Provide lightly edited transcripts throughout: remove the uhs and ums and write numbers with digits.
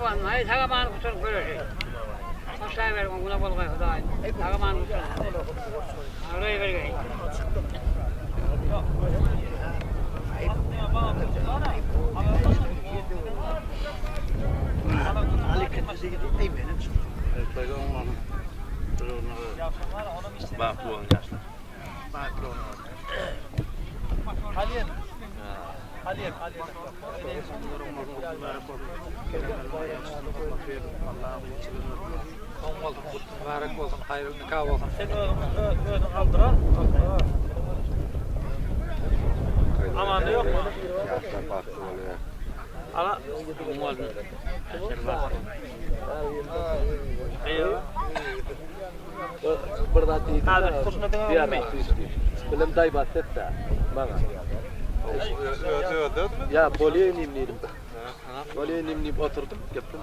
bolsun. Haý, sag aman gutulyň göreşi. Hoşlaý beriň, oňuna bolgaý Hudaýym. Sag aman gutulyň. Abraý bergeý. Bagtly boluň ýaşlar. Soň bolsun, gutly mübarek bolsun, haýyrly nika bolsun. Sen özüň özüň aldyrar. Amanda ýokmy? Ýaşlar bagtly bolýar. Ala. Oň bolsun. Ýaşlar bagtly. Eýwa. Bir zat diýdim. Häzir tutuşyna diňe Bilim daýbat etdi maňa. Ya bolýa inim diýdim. Bolýa inim diýip oturdym, gepdim.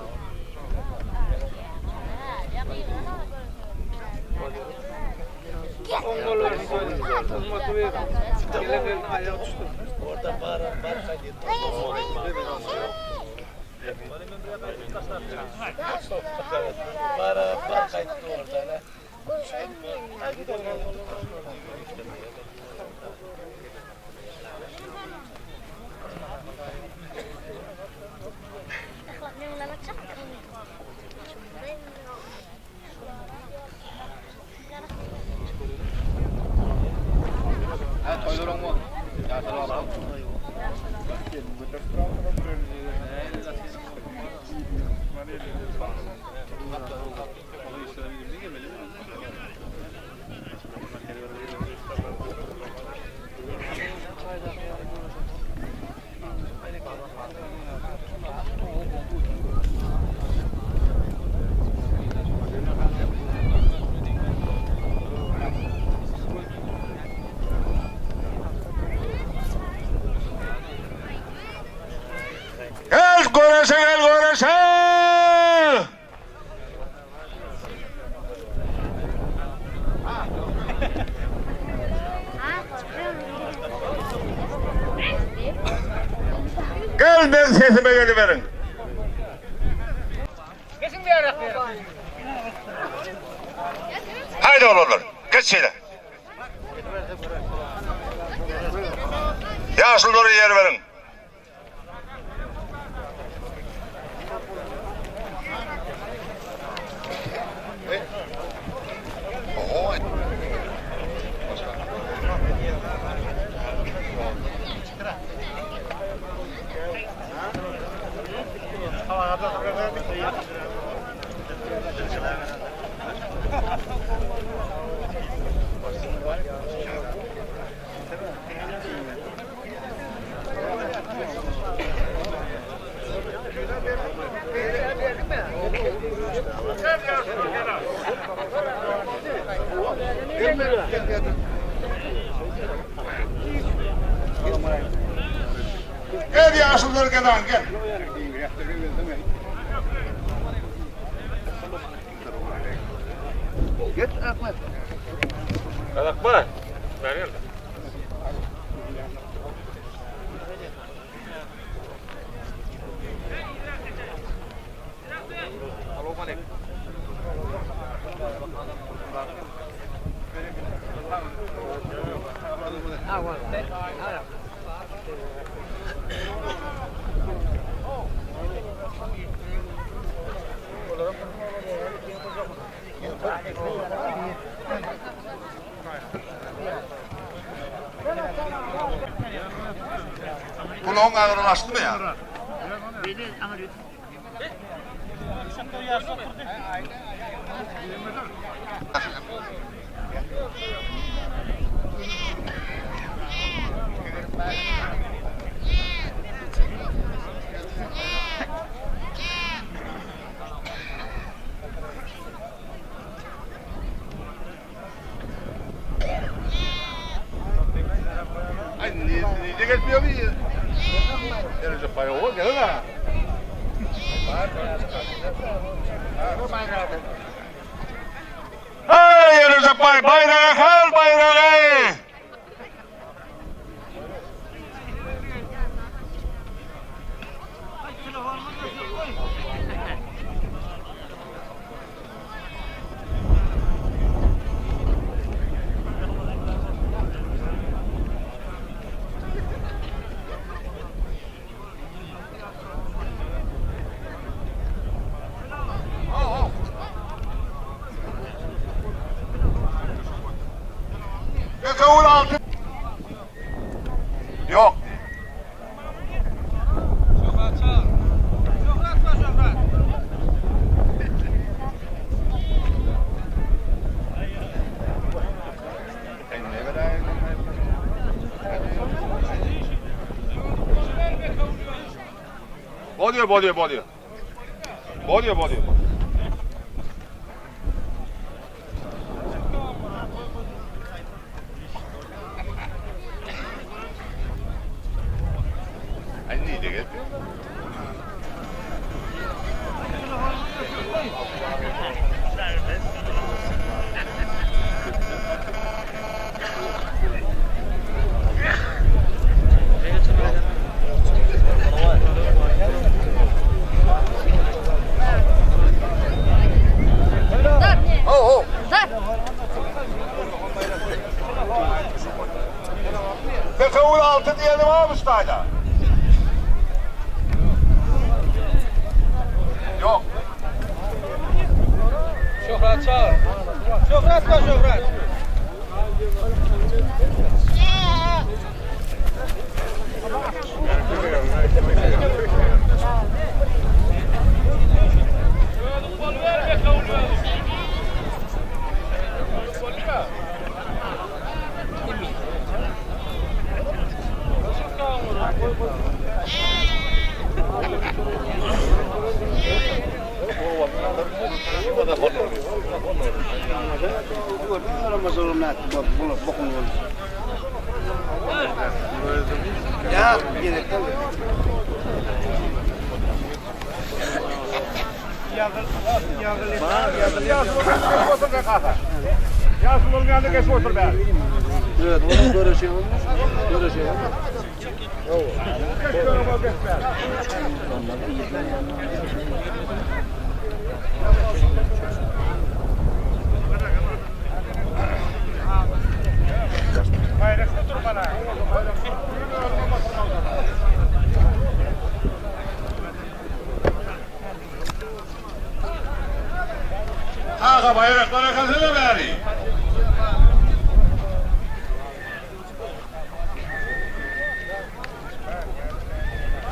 Gel göreşe gel göreşe! Gel ben sesime geliverin. Haydi oğlanlar, geç şeýle. Ýaşulylara ýer beriň. Gel ýaşulylar gel an gel. Gazakbaý, bäri gel. Gulagyň agyrlaşdymy ýa? Ay ne gelmiyor mu? Derece payı o gel ha. Hey Recep Bay bayrağı kal bayrağı. Bekewül 6. Yok. Bolýar, bolýar, bolýar. Bolýar, bolýar. Ay nide geldi? Ho ho. Bekavul 6 diyelim abi ustayla. Yok. Şöhret çağır. Şöhret var şöhret. Yasin olmayanı geç otur be. Evet, onu görüşüyor. Görüşüyor. Geç görüşüyor, geç be. Bayraklı dur bana. Aga bayraklara kalsana bari.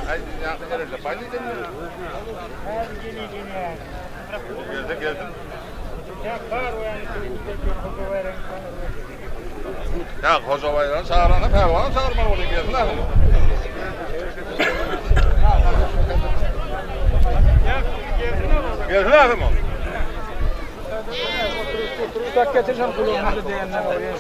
Haydi ya, nerede? Haydi Gelsin gelsin. Ya hoca bayrağı çağırana pervane çağırmalı oluyor gelsin abi. Gelsin abi mi? Tutak getirsem kulağımızı diyenler oraya.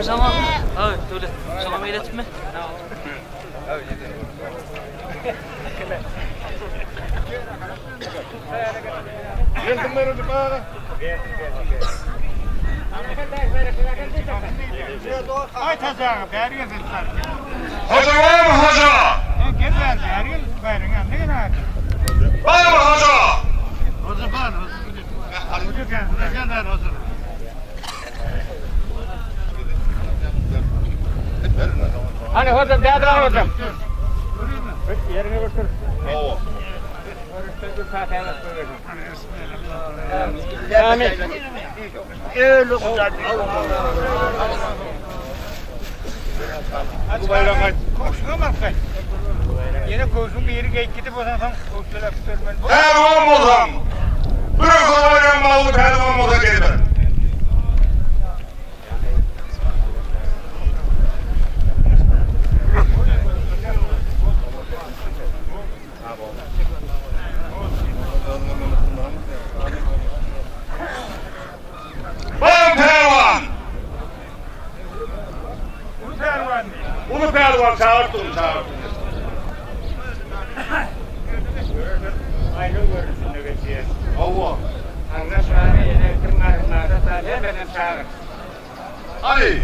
Tamam. Evet öyle. Tamam iletme. Gelsin beri bana. Ay tazağı, beri gelsin. Hoca var mı hoca? Gel ver, beri gel. Beri gel. Ne kadar? Var mı hoca? Hoca var, hoca. Hoca gel, hoca gel, hoca. Hani hocam, geldi hocam. Yerine götür. Oo. Amin. Bu bayrak kaç? Komşuna mı kaç? Yine komşunun bir yeri gidip o zaman komşular görmeli. Pehlivan olsam. Bırak o bayram malı pehlivan olsa geliver. Ben pehlivan. Bu pervan. Ulu pehlivan çağırdım çağırdım. Ayrı görürsün nöbetçiye. Allah. Anlaşmaya yine kim var, hemen çağır. Hany,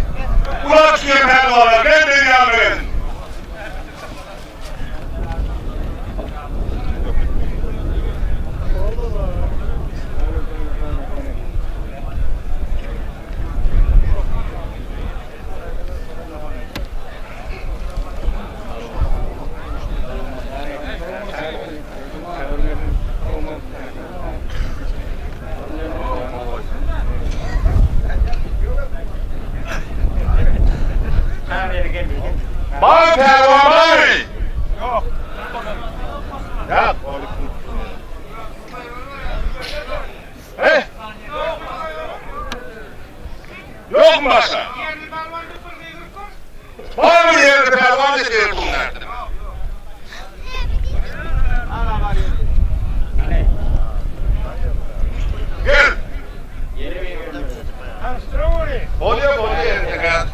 ula çykan pälwanlar, gel meň ýanyma gelin. Bar pälwan barmy? Ýok. Ýok. He? Ýokmy başga? Bar bir ýerde pälwan diýip ýörüp Gel. Bolýar, bolýar.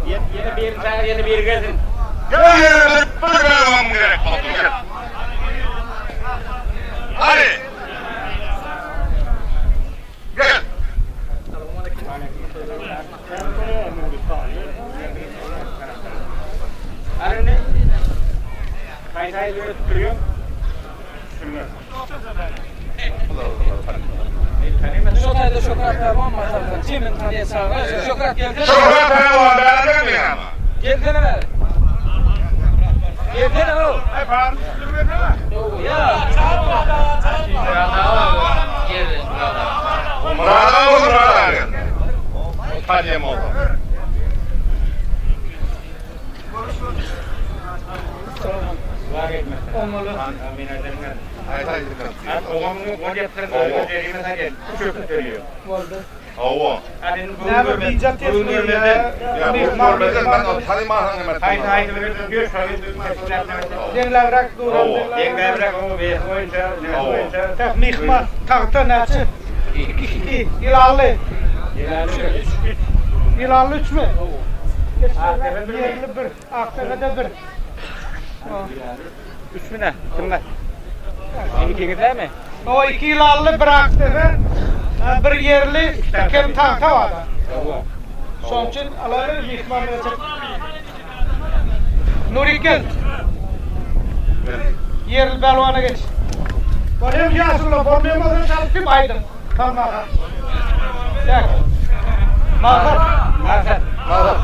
Ýene birini çagyr, ýene biri gelsin. Gel ýene bir bir pälwan gerek boldy. Gel. Hadi. Gel. Arany. Haýsy haýsy ötüp Şu taýda Şöhrat pälwan bar tarapdan. Jemin tanýan çaga. Şöhrat gelsene. Şöhrat pälwan bäri gelmi ýa? Gelsene bäri. Gelsene o. Ay bar. Ya. Murad aga Murad aga gel. Tanýam olsa. Hawa. Ýa bu görmeden ben ony tanyman hem Myhman tagta näçe? 2 Ýylanly. Ýylanly 3 mi? Ýerli 1, Akdepede 1. 3 mi ne? Kim var? İkiniz mi? O 2 ýylanly 1 Akdepe, 1 ýerli, 2 tagta bar. Şonuň üçin alary myhman näçe? Nurik gel. Ýerli pälwana geç. Bolýar ýaşuly, bolmaýan bolsa çalyp kim aýdyň. Salmaga. Ýak. Maksat. Maksat. Maksat.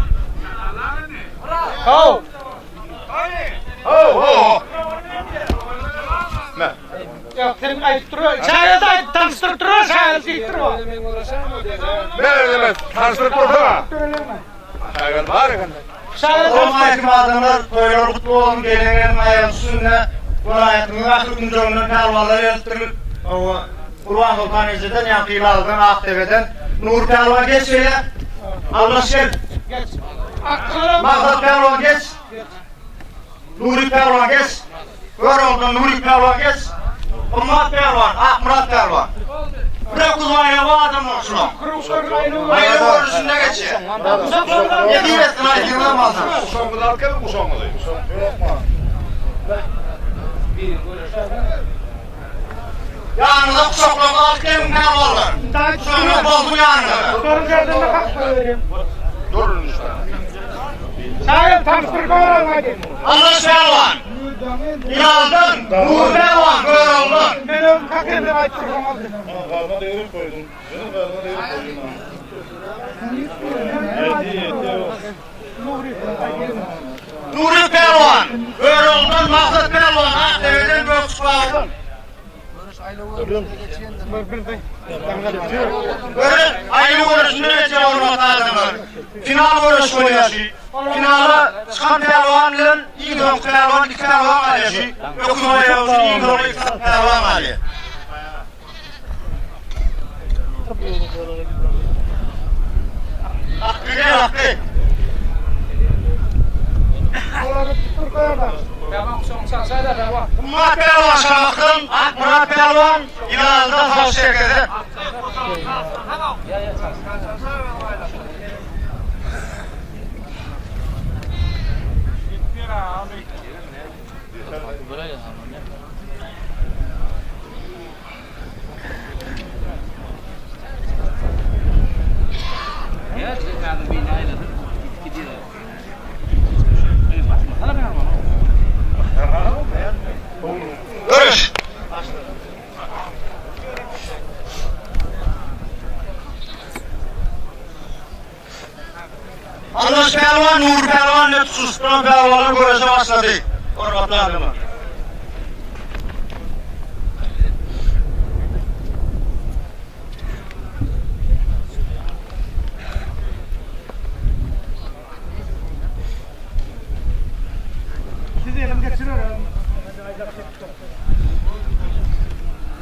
Haw. Ho ho. Ne? Ýok, sen aýdyp dur. Şaýat aýdyp tanyşdyryp dur, şaýat diýip dur. Ne demek? Tanışdyryp dursana. Şaýat bar eken. Şaýat Salam adamlar, toýlar gutly bolsun, gelen gelin aýagy üstünde. Welaýatymyzyň ähli künjeginden pälwanlar gelipdir. Hawa, Gurban Soltan ejeden, ýaňky Ýylalydan, Akdepeden. Nury pälwan geç beýle. Allaş gel. Geç. Akgalam. Maksat pälwan geç. Nury pälwan geç. Görogludan Nury pälwan geç. Gymmat pälwan, Akmyrat pälwan. Bir öküz baýragy bar adamlar şulaň. Aýry görnüşinde geçýär. Nesip etsin aýdyňlar maldan. Uşagyňyzy alyp geliň, uşagyňyzy. Ýanyňyza guşaklaryňyzy alyp geliň pälwanlar. Guşagyňyz bolsun ýanyňyzda. Sorun gerdende hak berýän. Dur işte. Şaýat tanyşdyryp goraň aýdyň. Allaş pälwan. Ýylaldan, Nury pälwan, Görogludan. Men özüm kakemden aýtdyrdym oldy. Garna degrip koydum. Benim garna degrip koydum. Nury pälwan, Görogludan Maksat pälwan, Akdepeden Gökçükbagdan. Göreş, aýry göreşinde geçýär hormatly adamlar. Final göreşi bolýar şu. Finala çykan pälwan bilen iň soňky pälwan iki pälwan galýar şu. Öküz baýragy üçin iň soňky iki pälwan galýar. Hakkı gel hakkı. Murat Pälwan Şamakdan, Murat Pälwan Ýylandan Saw Şerkeze. Allaş pälwan, Nury pälwan bilen tutuşyp duran pälwanlar göreşe başlady. Hormatly adamlar. Siz elim geçirer.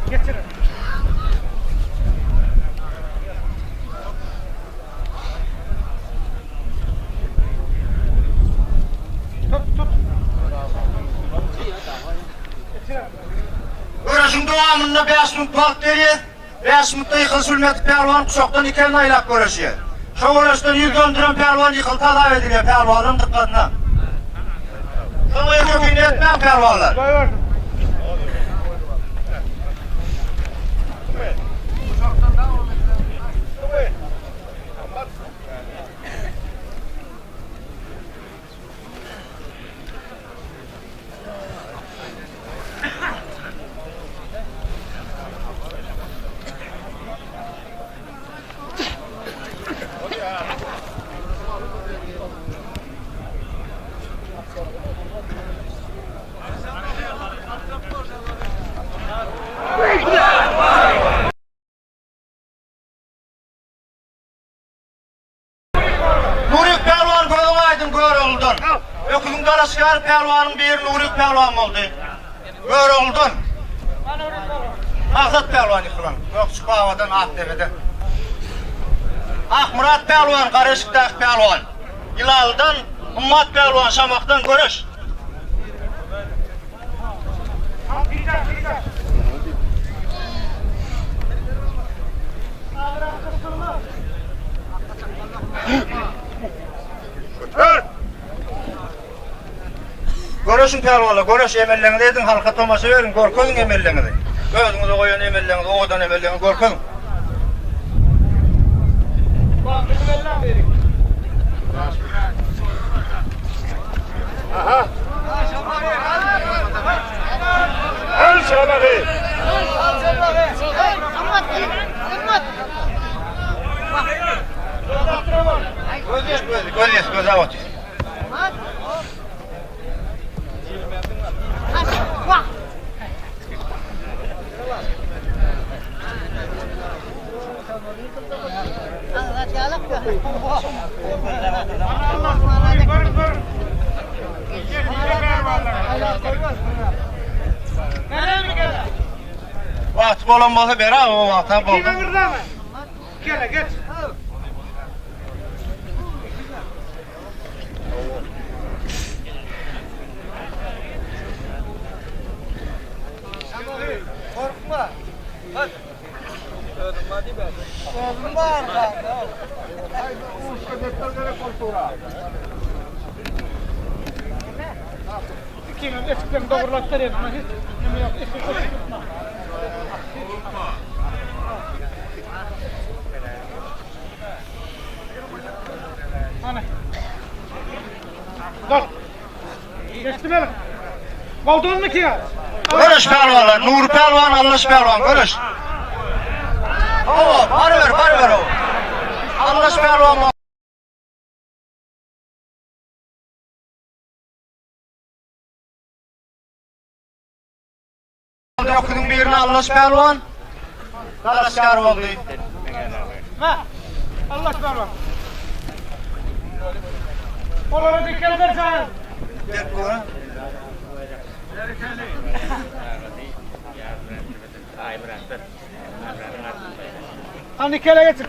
Geçirer. Tut tut. Göreşiň dowamynda 5 minut wagt berýär. 5 minutda ýykylyş bilmedik pälwan guşakdan iki elini aýlap göreşýär. Şo göreşden ýüz döndüren pälwan ýykyldy hasap edilýär pälwanlaryň dykgatyna. Soň öýke-kine etmäň pälwanlar. Nurik pälwan gözüň aýdyň Görogludan. Öküziň dalaşgäri pälwanyň biri Nurik pälwan boldy. Görogludan. Maksat pälwan ýykylan. Gökçük babadan Akdepeden. Akmyrat pälwan Garaşykdaky pälwan. Ýylalydan Ymmat pälwan Şamakdan göreş. Göreşiň pälwanlar, göreş emelleňizi ediň, halka tomaşa beriň, görkeziň emelleňizi. Özüňize goýan emelleňizi, owadan emelleňizi görkeziň. Aha. Al şabagy. Göz yes, göz otyr. Wagty bolan bolsa ber o wagta boldy. Gele geç. Korkma. Hadi. Özüm var da. Kimin eşiklerini doğrulatlar yani ama hiç neme yok. Eşik tutma. Ana. Dur. Geçtim hele. Boldun mu ki ya? Göreş pälwanlar, Nury pälwan, Allaş pälwan, göreş. Hawa, baryber, baryber o. Allaş pälwan Öküziň birini Allaş pälwan dalaşgär boldy. Ha. Allaş pälwan. Olara dikel bersen. Hani kele getir.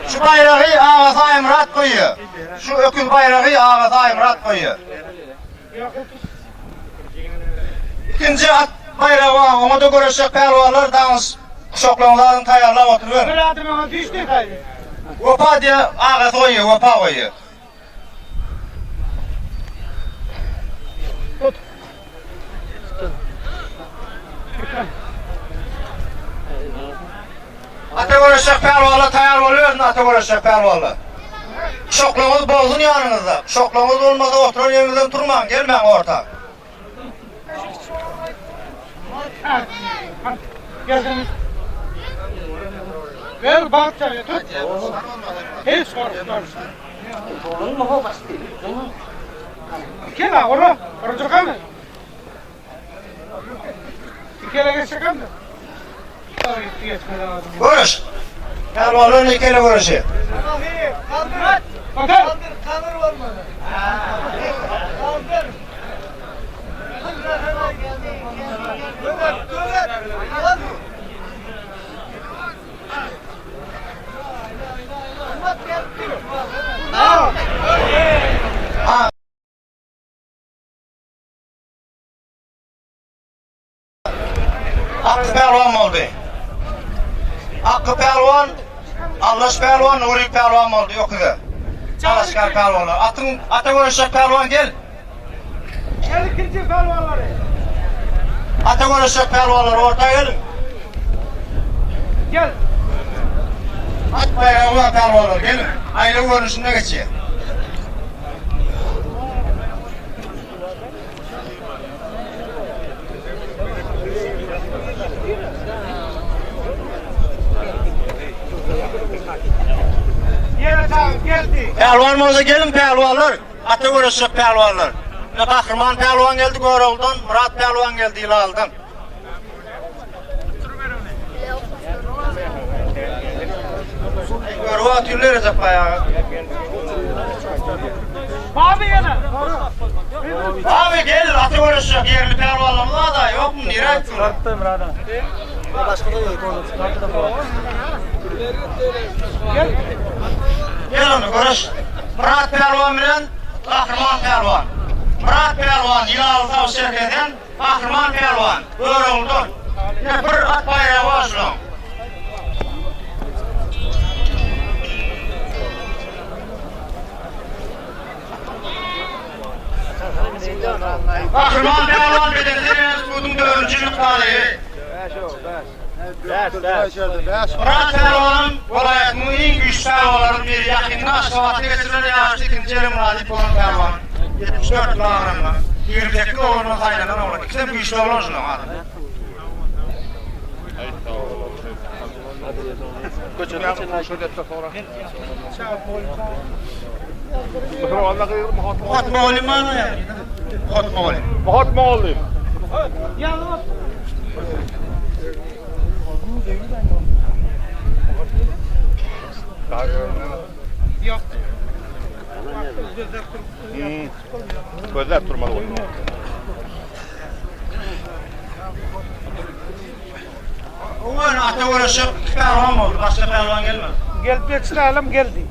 Şu baýragy Agasy Aýmyrat goýýar. Şu öküz baýragy Agasy Aýmyrat goýýar. Ikinji at baýragy bar, oňa-da göreşjek pälwanlar daňyş guşaklaryňyzy taýýarlap oturyber. Bir adım öňe düşdi gaýry. Wepa diýe agasy goýýar, Wepa goýýar. Tut. Ata göreşjek pälwanlar taýýar bolubersin, ata göreşjek pälwanlar. Guşaklaryňyz bolsun ýanyňyzda. Guşaklaryňyz bolmasa oturan ýeriňizden turmaň, gelmäň orta. Gel. Gel bak çaýa tut. Hiç gorkma. Gel ora, orada Ikele geçsek hem de. Görüş. Pälwanlar ikele görüşi. Kaldır. Akky pälwan boldy. Akky pälwan, Allaş pälwan, Nury pälwan boldy öküze. Dalaşgär pälwanlar. Atyň ata göreşjek pälwan gel. Gel ikinji pälwanlary. Ata göreşjek pälwanlar orta geliň. Gel. At baýragy bar pälwanlar geliň. Aýlaw görnüşinde geçýär. Ýene çagyp geldi. Pälwan bolsa geliň pälwanlar. Ata göreşjek pälwanlar. Ine Gahryman pälwan geldi Görogludan, Myrat pälwan geldi Ýylaldan. Görüp otyrlar Recep baýagy. Baby ýene. Abi gel ata göreşjek ýerli pälwanlarymyz bar-da, ýokmy nirä gitdiler? Gel onda göreş. Myrat pälwan bilen Gahryman pälwan. Myrat pälwan Ýylaly sag Çerkezden, Gahryman pälwan Görogludan. Ine bir at baýragy bar şulaň. Gahryman pälwan bedenterbiýe institutynyň dördünji ýyllyk talyby. Myrat pälwanyň welaýatynyň iň güýçli pälwanlarynyň biri, ýakynda Aşgabatda geçirilen ýaryşda ikinji ýere mynasyp bolan pälwan, 74 kilo agramda, 28 oglandan saýlanan oglan, ikisem güýçli oglan şulaň adamy. Muhat mugallym barmy ýa? Muhat mugallym. Muhat mugallym. Gözläp durmaly bolýar. Owen ata göreşip iki pälwan boldy, başga pälwan gelmedi. Gelip geçsin alem geldi.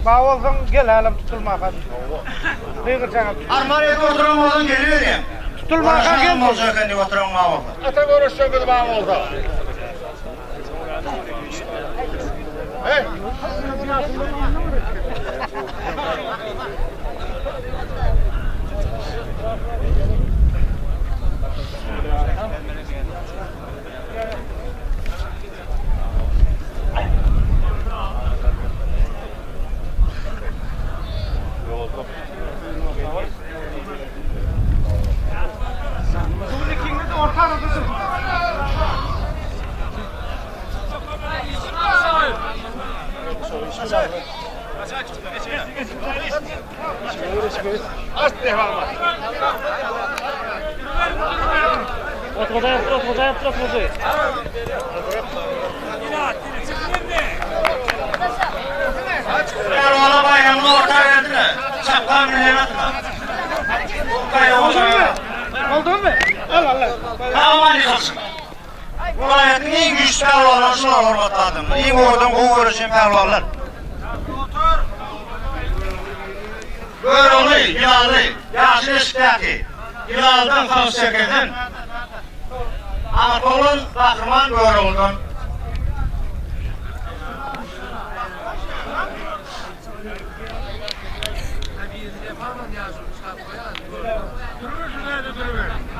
Ba bolsaň gel alem tutulmaka. Gygyrjaňa. Arman edip oturan bolsaň geliberýäň. Tutulmaka geldi. Boljak eken diýip oturan ba bolsa. Ata göreşjek biz ba bolsa. Hey! Ikiňiz de orta arada durun. Pälwana baýramyny orta berdiler. Çapgan bilen atma. Bolduňmy? Bolduňmy? Al al. Aman ýykylşyk. Welaýatyň iň güýçli pälwanlary şular hormatly adamlar. Iň owadan gowy göreşen pälwanlar. Görogly, Ýylanly, ýaşyl eşikdäki, Ýylanlydan, Sawç Çerkezden. Aňyrky oglan Gahryman Göroglydan.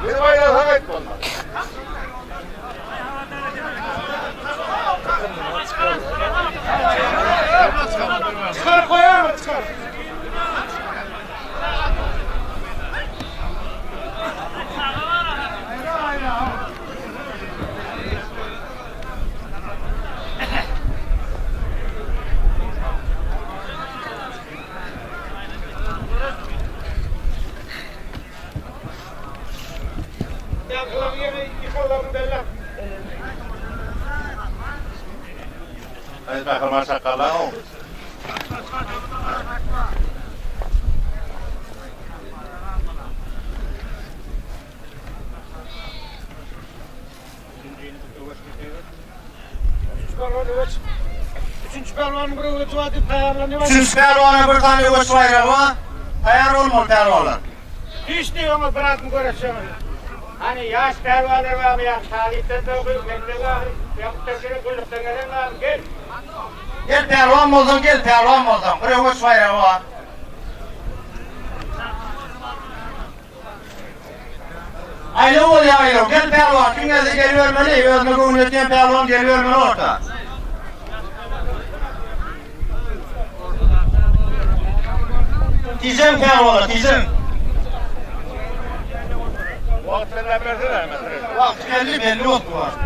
Bir baýragy aýt bolma. Çykar koyar çykar. Ýaňkylaryň ýene ýykanlaryny belläp. Aý gahryman şakalaň-ow. Üçünji pälwan öweç. Üçünji pälwanyň bir öweji bar diýip taýýarlanýar. Üçünji pälwana bir sany öweç baýragy bar. Taýýar bolmaly pälwanlar. Hiç diý oňa bir adym göreşjeňiz. Hany ýaş pälwanlar barmy ýa talypdan soňky mekdep ahyry ýa gullukdan gelen barmy gel. Gel pälwan bolsaň gel pälwan bolsaň bir öweç baýragy bar. Aýlaw bolýar aýlaw. Gel pälwan kim gelse gelibermeli. Özüne göwni ýetýän pälwan gelibermeli orta. Tijen pälwana tijen. Wagt belläp bersene meselem. Wagt belli belli boldy wagt.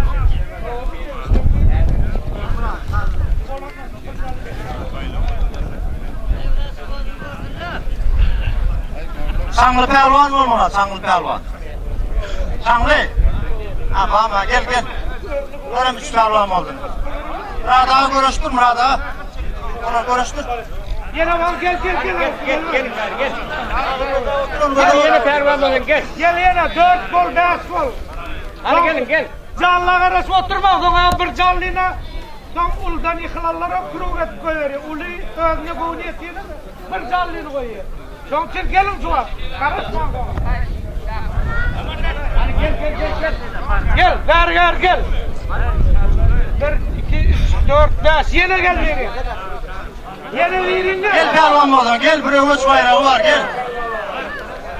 Çaňly pälwan bolmaly, çaňly pälwan. Çaňly. Ha, baba, gel, gel. Bular üç pälwan boldy. Murat aga görüşdir, Murat aga. Olar görüşdir. Ýene bar, gel, gel, gel. Gel, gel, gel. Hadi ýene pälwan bolun, gel. Gel ýene, dört bol, bäş bol. Hadi gelin, gel. Janla garaşyp oturma, soň bir janlyna Soň uludan ýykylanlaram krug edip goýberýär. Uly özüne göwni ýetýäne bir janlyny goýýar. Şoň üçin geliň şu wagt. Garaşmaň soňa. Hany gel gel gel gel. Gel, bäri bäri gel. Bir, iki, üç, dört, bäş. Ýene gel biri. Ýene birin gel. Gel pälwan bolsaň gel bir öweç baýragy bar gel.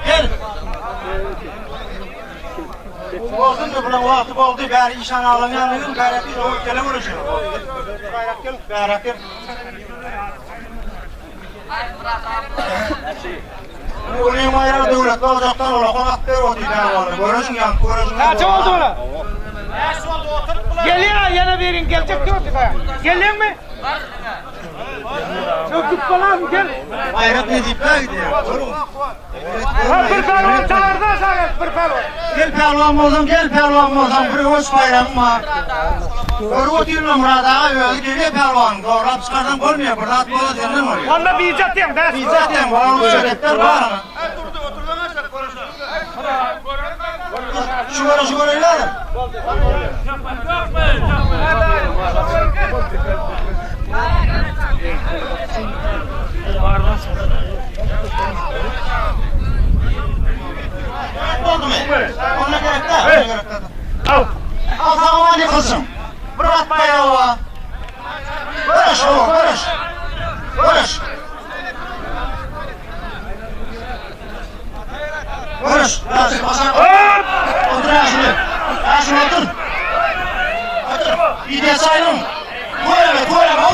Gel. Bolsun da bulan wagty boldy bäri işan aglaň ýanyna ýörün gaýrat gel o gele görüşelim. Gaýrat gel gaýrat gel. Ulyň baýragy döwletli oljakdan olakon at berip otyr pälwana. Görüşiň ýaňky görüşiň. Näçe boldy bular? Gelýär ýene birin geljek diýdi. Gelýäňmi? Söküp bolarmy gel. Gaýrat nesipler gidýär. Bir pälwan çagyrda aşağı bir pälwan. Gel pälwan bolsaň gel pälwan bolsaň bir öweç baýragyň bar. Görüp otyryn Myrat aga özi gelýär pälwanyň zorlap çykarsaň bolmaýar bir zat bolsa senden bolýar. Onda bije atýaň bäş. Bije atýaň bolan şerekler bar ana. Şu göreşi göreýler. Boldumy? Onda gerek däl, onda gerek däl. Al. Al saňa ýykylsyn. Bir at baýragy bar. Göreş, owa, göreş. Göreş. Görüş. Rasim Hasan. Otur Rasim. Rasim otur. Otur. Bir de sayılın. Koyama, koyama o.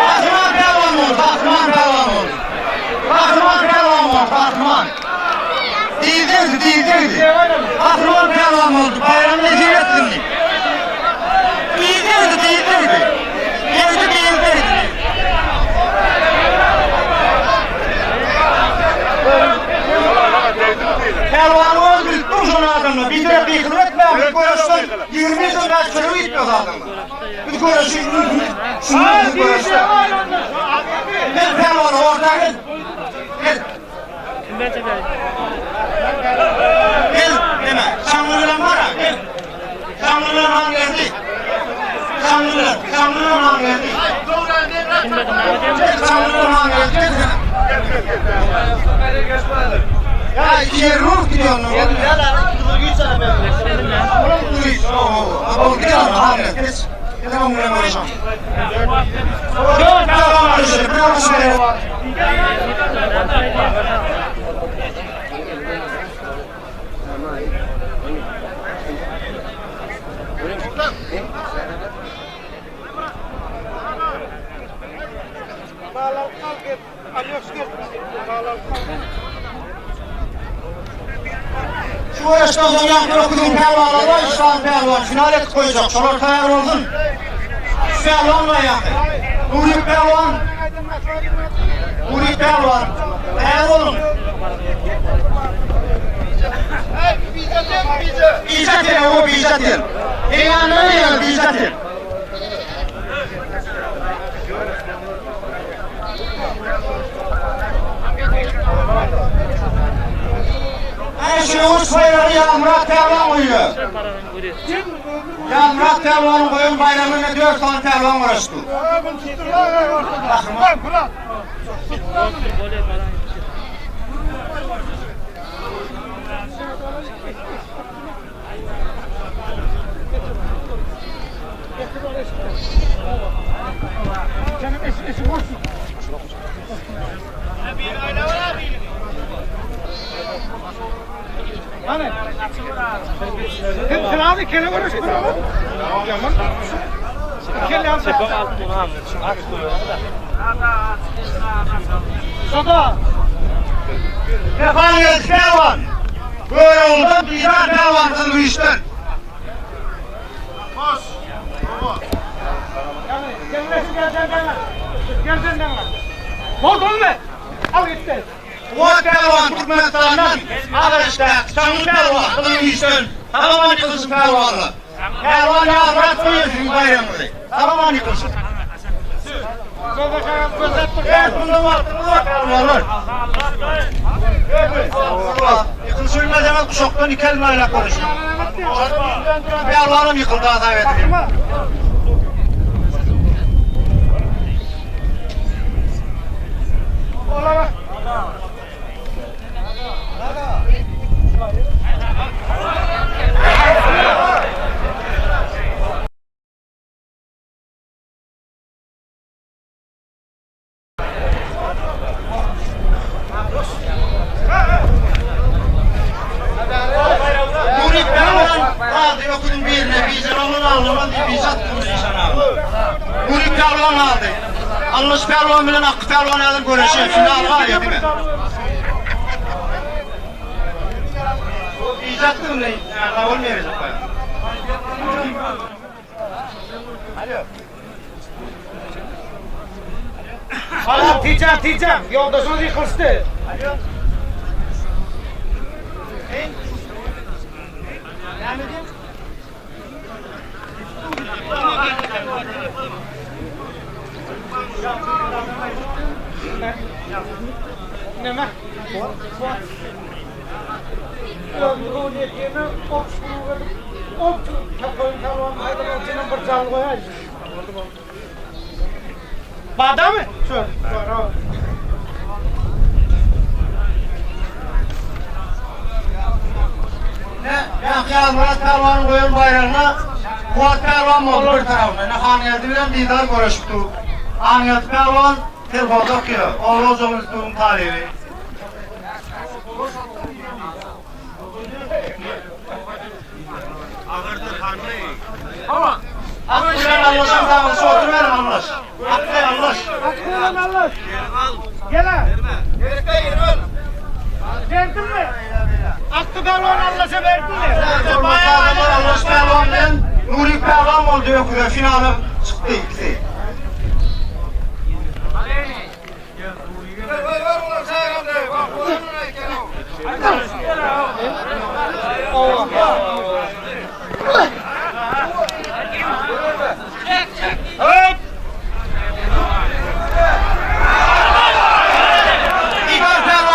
Gahryman pälwan bol, gahryman pälwan bol. Gahryman pälwan bol, gahryman. Diýdegdi, diýdegdi. Gahryman pälwan boldy, baýram nesip etsin diýip. Diýdegdi, diýdegdi. Geldi, diýdegdi. Pälwany öz bilip dur şony adamlar. Biderek gykylyk etmäň, biz göreşden 20 ýyldan bäri çörek iýip ýörüs adamlar. Biz göreşi şundan biz göreşde. Gel pälwan orta gel. Gel. Gel deme. Şaňly bilen bar ha, gel. Şaňly bilen han geldi. Şaňly bilen, şaňly bilen han geldi. Gel şaňly bilen han geldi. Gel sen. Ya iki yer ruh gidiyor. Ulan duruş. Oo, gel han gel. Geç. Gel on bilen görüşelim. Dört pälwan görüşelim. Bir görüşelim. Bağlan kalk et. Alyoş gel. Bağlan kalk. Şu göreşden soň ýaňky öküziň pälwanlary bar, üç sany pälwan final edip goýjak. Şolar taýýar bolsun. Üç pälwan bar ýaňky. Nurik pälwan. Nurik pälwan. Taýýar boluň. Bija tel, o bija tel. Eýandan eýan bija tel. Äşe uç baýragy Ýazmyrat pälwan goýýar. Ýazmyrat pälwanyň goýan baýragyna 4 sany pälwan göreşdi. Sen kele görüş Sada. Stefan Pälwan. Görogludan Didar Pälwan Gyzylgüýçden. Boldu mu? Al gitti. Kuwat Pälwan Türkmenistandan Agaçda Çaňly Pälwan Gyzylgüýçden. Salam ýykylsyn pälwanlar. Pälwan Ýazmyrat goýulsyn baýramyzy. Salam ýykylsyn. Evet, bunda wagtymyz bar pälwanlar. Ýykylşylmasaňyz guşakdan iki elini aýlap görüşün. Pälwanam ýykyldy hasap edilýär. Nurik Pälwan aldy öküziň birine bijan oglan aldyman diýip bijan tutmuş işan aga. Nurik Pälwan aldy. Allyş Pälwan bilen Akky Pälwan häzir göreşýär. Final galýar diňe. Bijan tutmuş. Ýa bolmaýar. Hala tijan tijan. Yoldaşınız yıkılsın. Neme? Bada mı? Şöyle. Ne? Ýa Ýazmyrat Pälwanyň goýan baýragyna Kuwat Pälwan boldy bir tarapynda. Ne Hangeldi bilen Didar göreşip dur. Hangeldi Pälwan telefon okýar. Oba hojalyk institutynyň talyby. Ak bilen Allaşyň saglyşy oturyberin Allaş. Ak bilen Allaş. Akkulan Allah. Gel ha. Verdin mi? Aklı Pehlivan Allah'a verdin mi? Allaş Pälwan bilen Nuri Pälwan boldy öküze finala çykdy ikisi. Didar Pälwan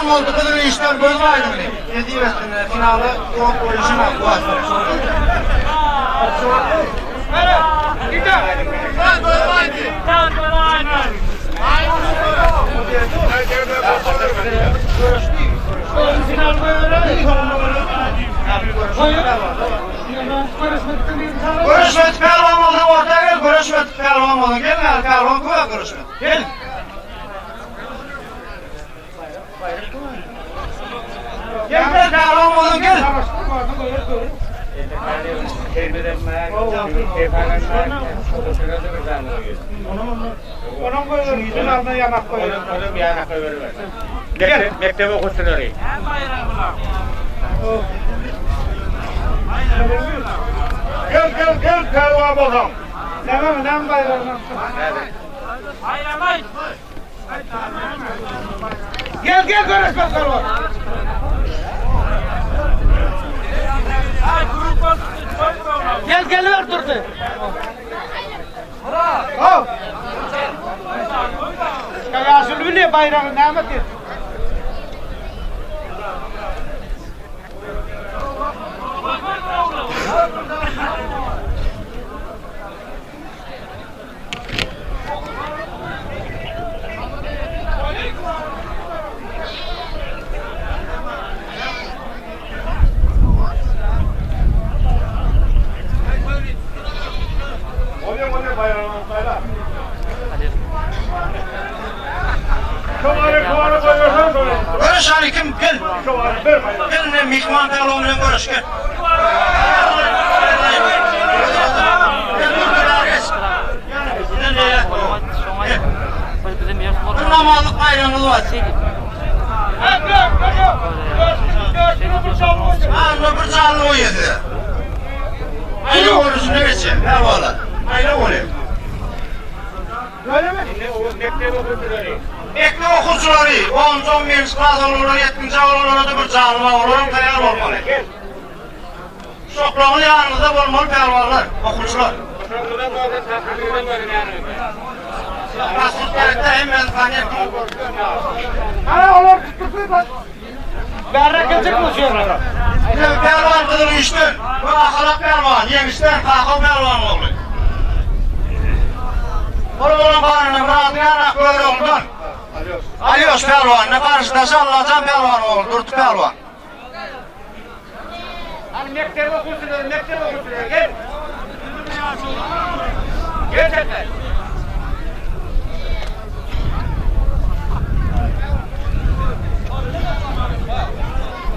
oldu kızın işler gözüm aydın. Nesip etsin finalı o oyuşuna kuat. Görüşmet pehlivan oldu ortaya gel, görüşmet pehlivan oldu. Gelme pehlivan koy görüşmet. Gel. Gel gel pehlivan oldu gel. Onuň goýberip, alna ýanak goýber. Onuň ýanak goýberip. Mekdep okuwçylary. Gel gel gel pälwan bolsaň. Näme, näme baýragyny? Gel gel görüşmek pälwan. Gel geliver durdy. Hop. Ýaşuly bilýär baýragy näme diýip. Bolýa bolýa baýragyny saýla. Şowary şowary goýberseň şony. Görüş hany kim gel. Şowary ber baýragy. Gel ne myhman pälwan bilen görüş gel. Bir namazlyk baýramyz bar. Anna bir janly goýýar size. Aýla görnüşinde geçýär, pälwanlar. Aýla bolýar. Mekdep okuwçylary, onunjy, on birinji klas olanlar, ýetginjek olanlara-da bir janly bar, olaram taýýar bolmaly. Şoklaryň ýanyňyzda bolmaly pälwanlar, okuwçylar. Pasport gerekdä hemmäniz tanýan. Ana olar tutupdy bak. Bärräk geljekmi şu ýerlere? Pälwan gyzyl işden we Ahalak pälwan ýeňişden Kakaw pälwan ogly. Ol bolan ganyna bir ady ýanak Görogludan. Alýoş pälwanyna garşydaşy Allajan pälwan ogly Durdy pälwan. Hany mekdep okuwçylary, mekdep okuwçylary gel. Gel çekme.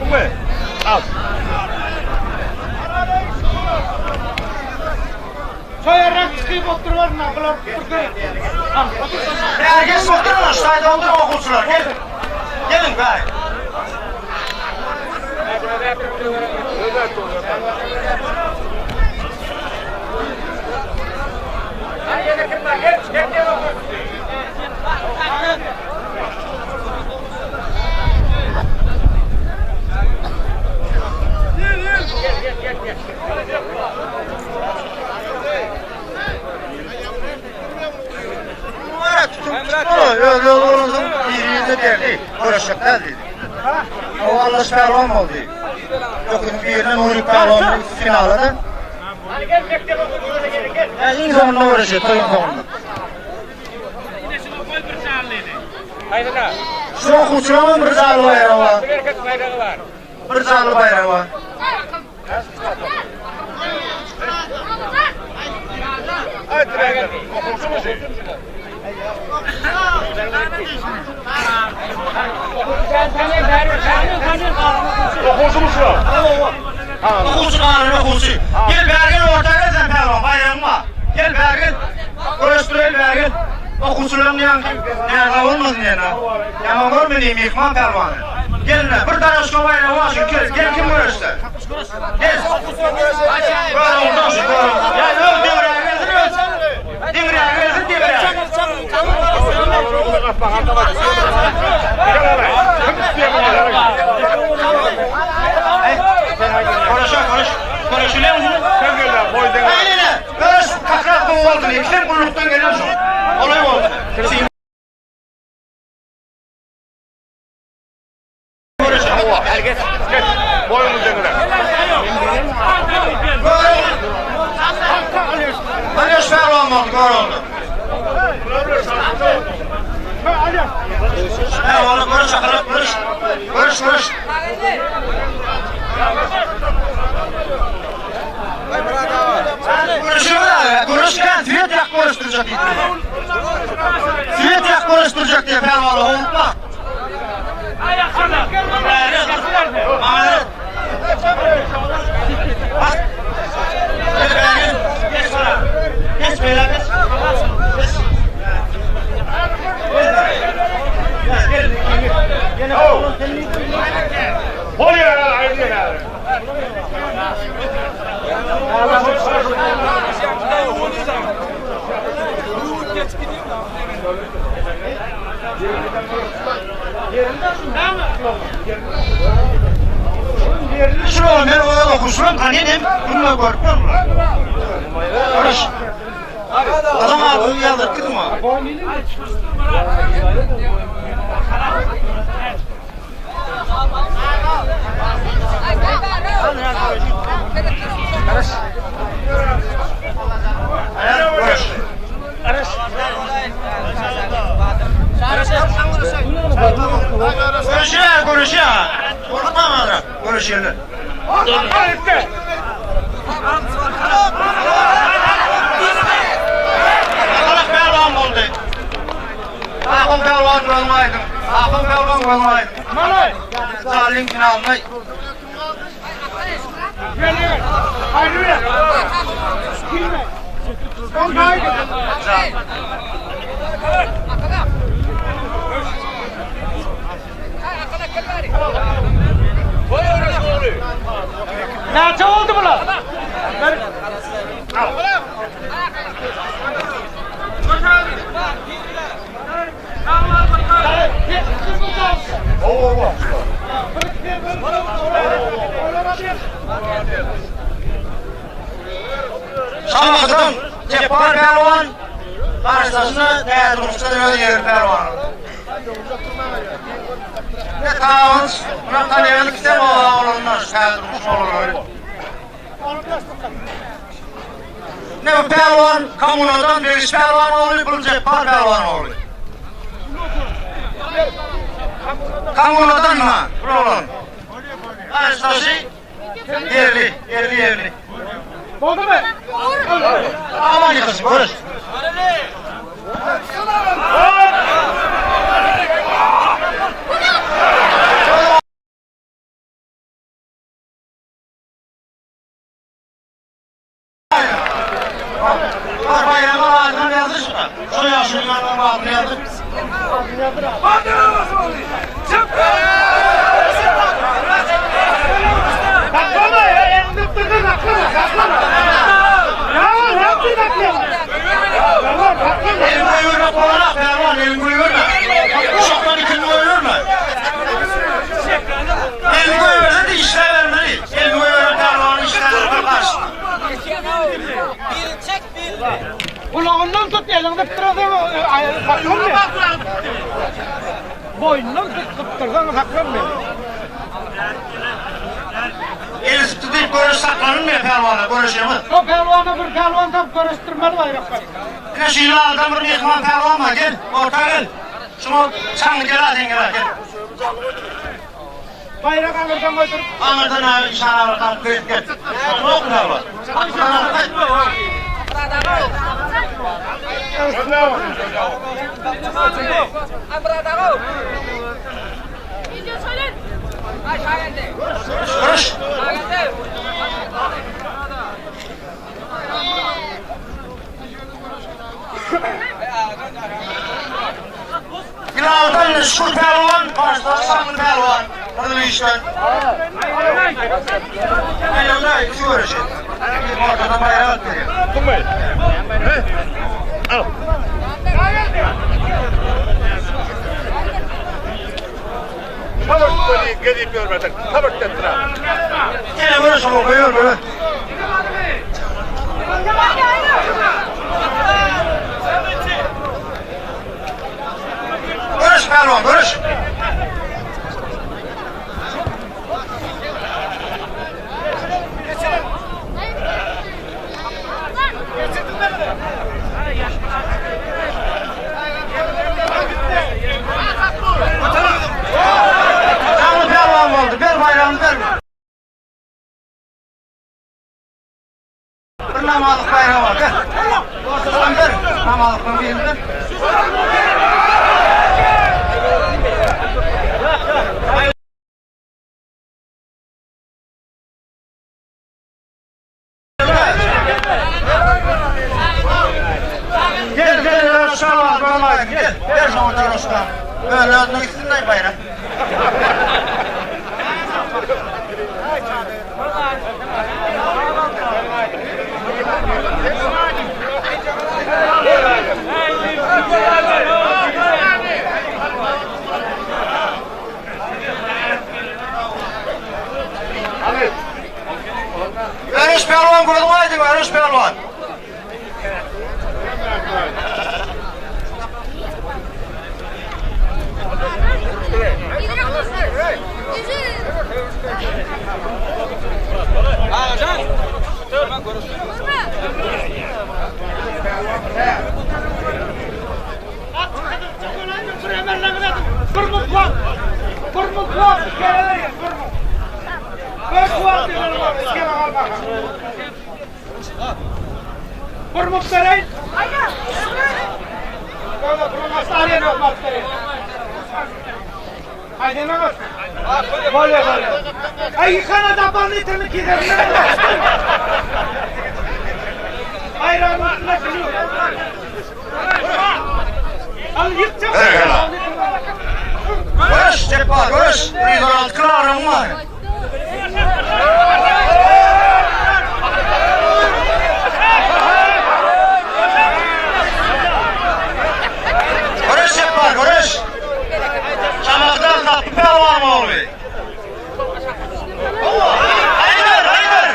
Ume. Al. Şoýarrak çykyp oturyberme, bular türkü. Bäri geçip oturyň, şu taýda oturyň okuwçylar, gel. Geliň bäri. Öz oglunyň birine berdi. Göreşjek däl diýdi. O Allaş pälwan boldy. Öküziň birine Nury pälwan finalda. Iň soňunda göreşdi, toýuň soňunda. Şu okuwçylaryň bir janly baýragy bar. Bir janly baýragy bar. Okuwçy galan okuwçy. Gel bäri gel orta gel sen pälwan baýragyň bar. Gel bäri gel. Görüşdireýin bäri gel. Okuwçylaryň ýaňky näza bolmasyn ýene. Ýaman görme diýip myhman pälwany. Gel ine bir daraşka baýragy bar şu gel gel kim göreşse. Gel. Gör ondan şu gör. Ýa öz deňräge gelsin öz. Deňräge gelsin deňräge. Görüşe görüş. Görüşüle mi? Sen gel boy deňe. Aynen. Görüş kakrak oldu. Sen gullukdan geliyorsun. Olay oldu. Boyuny deňe. Alıyoruz pehlivan oldu, gol oldu. Pehlivanı görüş, akarak görüş. Görüş, görüş. Görüşüyor Görüşken tüyet yak görüştürecek diye. Tüyet yak görüştürecek diye pehlivanı unutma. Hayır. Bak. Bolýar aýdýar. Şular men ola okuşuram tanıyım. Bunu görüp durlar. Barış. Adam adyny ýazdyryp gidiň o. Barış. Barış. Görüşýär, görüşýär. Gorkma adam, görüşýärler. Akalak pälwan boldy. Ahun pälwan gözüň aýdyň. Ahun pälwan gözüň aýdyň. Malay. Zalyň finalyna Gel gel. Haydi bir. Girme. On haydi. Näçe oldu bular? Şamahydan Jepbar pälwan garşydaşyna Täzedurmuşdan öz ýeri pälwan. Ne tawus, buna tanýan ikisem oba oglanlar şu Täzedurmuş oglanlary. Ne bu pälwan kommunadan Begiş pälwan ogly, bul Jepbar pälwan ogly. Kommunadan ha, bul oglan. Garşydaşy ýerli, ýerli, ýerli. Boldu mu? Aman ýykylsyn, görüş. Bar baýramyň adyny ýazdyr şuna. Şo ýaşulynyň adyny ýazdyr. Saklama ya, elini tutdun, saklama, saklama. Ya ne yaptın saklama? Tamam, saklama. Elini goýberme kowalak, pälwan, elini goýberme. Uşakdan ikini goýberme. Elini goýberse-de işläbermeli. Elini goýberen pälwany işläbermeli garşysyna. Kulağından tut, elini tutdursaň, saklanma. Boynundan tut, tutdursaň saklanma. Eli sypdy diýip göreş saklanylmaýar pälwana, göreşemiz. O pälwana bir pälwan tapyp göreşdirmeli baýraklar. Ine şu ýyly adam bir myhman pälwan bar, gel, orta gel. Şuňa çaňňy gel-a sen gel-a, gel. Baýrak aňyrdan goýduryp. Aňyrdan a işan aga taryp gelip gel. Ýok pälwan. Görüş. Ýylaldan Şükür pälwan, garşydaş Şamil pälwan. Gyzyl işden. Aýlawda iki göreşi. Ortadan baýrak alyp berýär. Tabak gelip görmedik. Tabak getir. Gene göreş olur, goýuyor böyle. Görüş pälwan, görüş. Şamil pälwan boldy, ber baýragyny ber. Bir namazlyk baýragy bar, ber. Ortadan ber, namazlykdan birini ber. Gel gel gel şalan görmeýin gel. Ber şoňa taraşda. Öyle adına gitsin de bayrak. Bir mutfak. Bir mutfak. Kere berýän, bir mut. Bir mutfak diýen bar, kere galma. Bir mut bereýin. Ýa-da bir mut arena bak bereýin. Aýdyň Bolýar, bolýar. Aý, ýykana dabanyny ýitirini keserin. Aýranyň üstüne kül. Al ýykjak. Göreş, Jepbar, göreş. 116 kilogramyň bar. Göreş Jepbar, göreş. Çamakdan tapdy pälwan ogly. Haýdar, haýdar.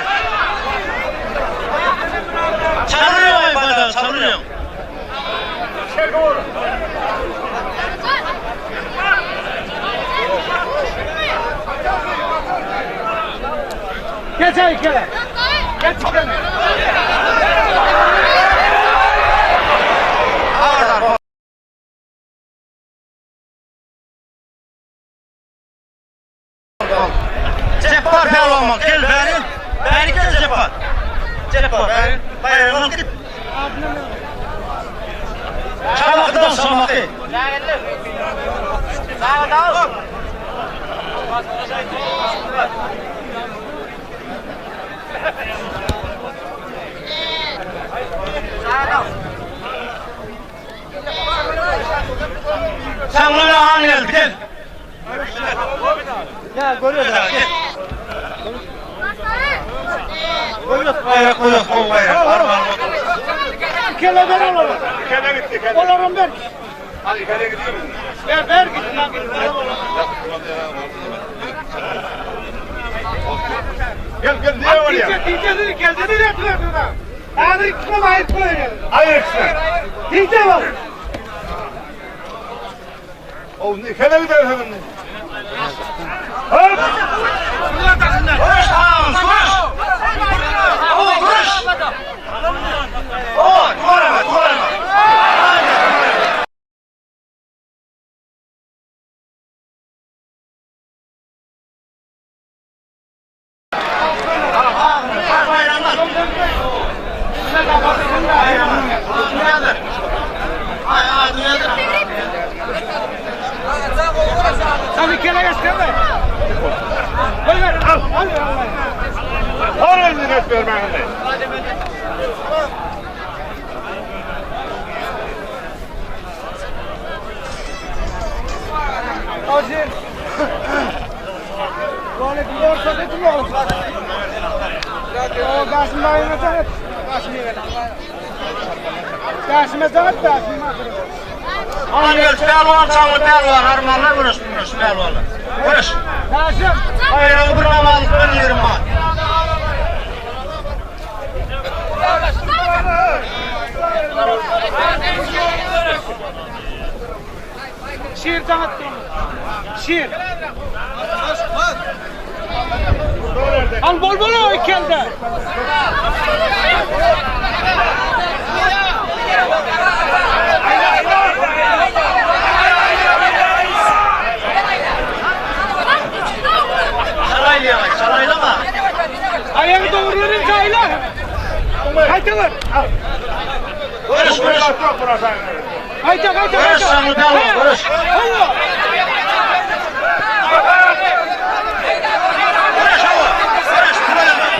Çalyrýoň, baýdak, çalyrýoň. Geç aý kele. Geç kele. Jepbar pälwan gel bäri. Bäri gel Jepbar. Jepbar bäri. Baýragyny alyp git. Çamakdan şamaky. Çaňňyna han geldi gel. Gel görüyoruz. Gel. Bayrak koyuyor, kol bayrak. Armağan olsun. Kele ver olara. Kele gitti kele. Olaram ver. Hadi kele gidiyor. Ver ver git lan. Gel gel niye var ya? Diyece dedi gel dedi de ver. Hadi ikisine bayıp koyuyor. Hayır ikisine. Diyece var. O ne kele gider hemen. Hop! Görüş ağam, görüş. O görüş. O, duvara bak, duvara bak. Sen bir kere geç kele. Koy ver al al al. Al elini geç vermeyin. Acil. Böyle bir orta dedim oğlum. O Kasım bayına da et. Kasım'a da et, Kasım'a. Han gel, pälwan, çaňly pälwan, armanlar görüş, görüş, pälwanlar. Görüş. Kasım. Bayrağı bir namazlıktan yerim var. Şiir tanıttı onu. Şiir. Al bol bol o iki elde. Saraylayamak, saraylama. Ayağı doğruların cayla. Haydi var. Al. Görüş, görüş. Haydi haydi Görüş, haydi. çaňly pälwan, görüş. Allah. Görüş, hawa. Görüş, duvara bak.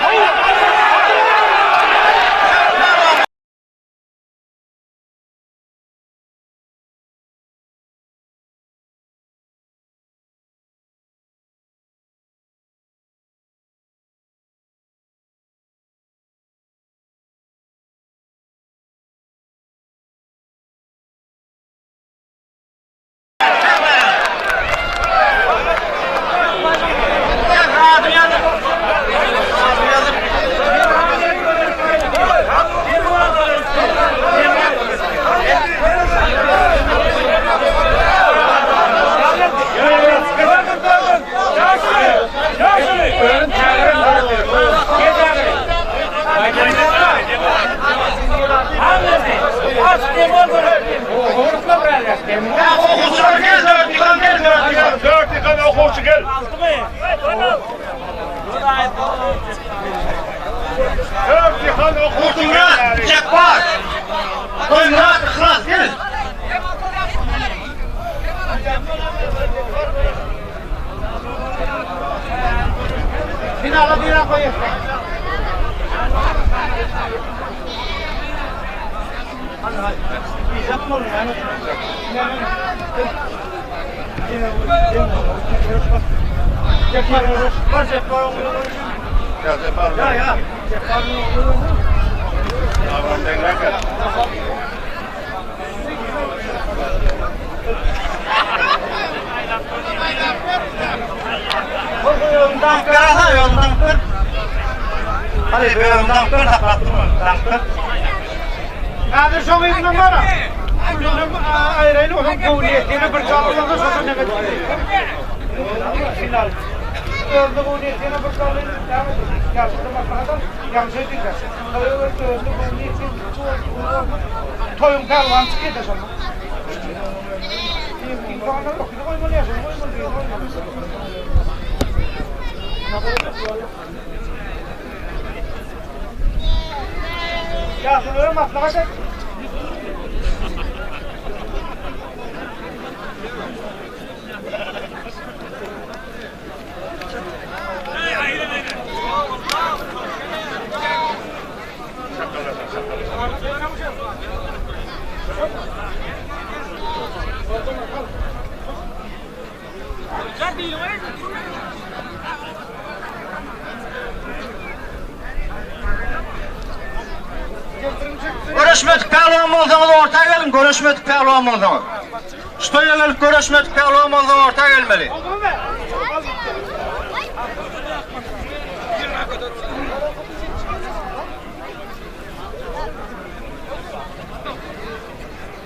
Çykan okuwçy gel. Dört çykan okuwçy Gurtmyrat, gel. Jepbar. Toýmyrat, Yhlas gel. Finala diýen goýýar. Ya Jepbar. Ya ya. Tamam, deňräk gel. Daňkara ýoldan kır. Hadi bir ýoldan kır, saklap durma. Daňkar. Häzir şoň ýüzünden bara. Ulynyň aýraýly onuň göwnüýetini bir çalyp şoňa näme Final. Özüne göwnüýetini bir çalyp ýagşy maslahat ýagşy diýdi. Özüne göwnüýetini toýuň pälwan çykýar şonda. Ýaşulylara maslahat et. Görüşmedik pälwan bolsaňyz orta geliň, görüşmedik pälwan bolsaňyz. Şu toýa gelip görüşmedik pälwan bolsaň orta gelmeli.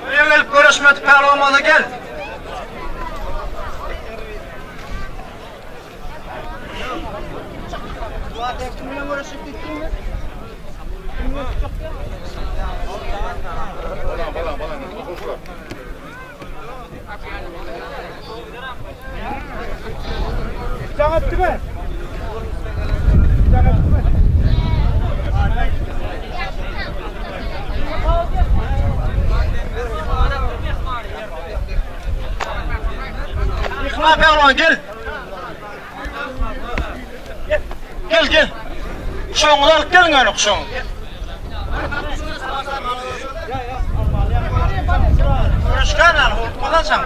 Toýa gelip görüşmedik pälwan bolsa gel. Balan, balan, balan. Okuwçylar. Jaň etdimi? Jaň etdimi? Yhlas pälwan gel. Gel gel. Şoňuny alyp geliň ýöne şoň. Görüşkän al, horkmadan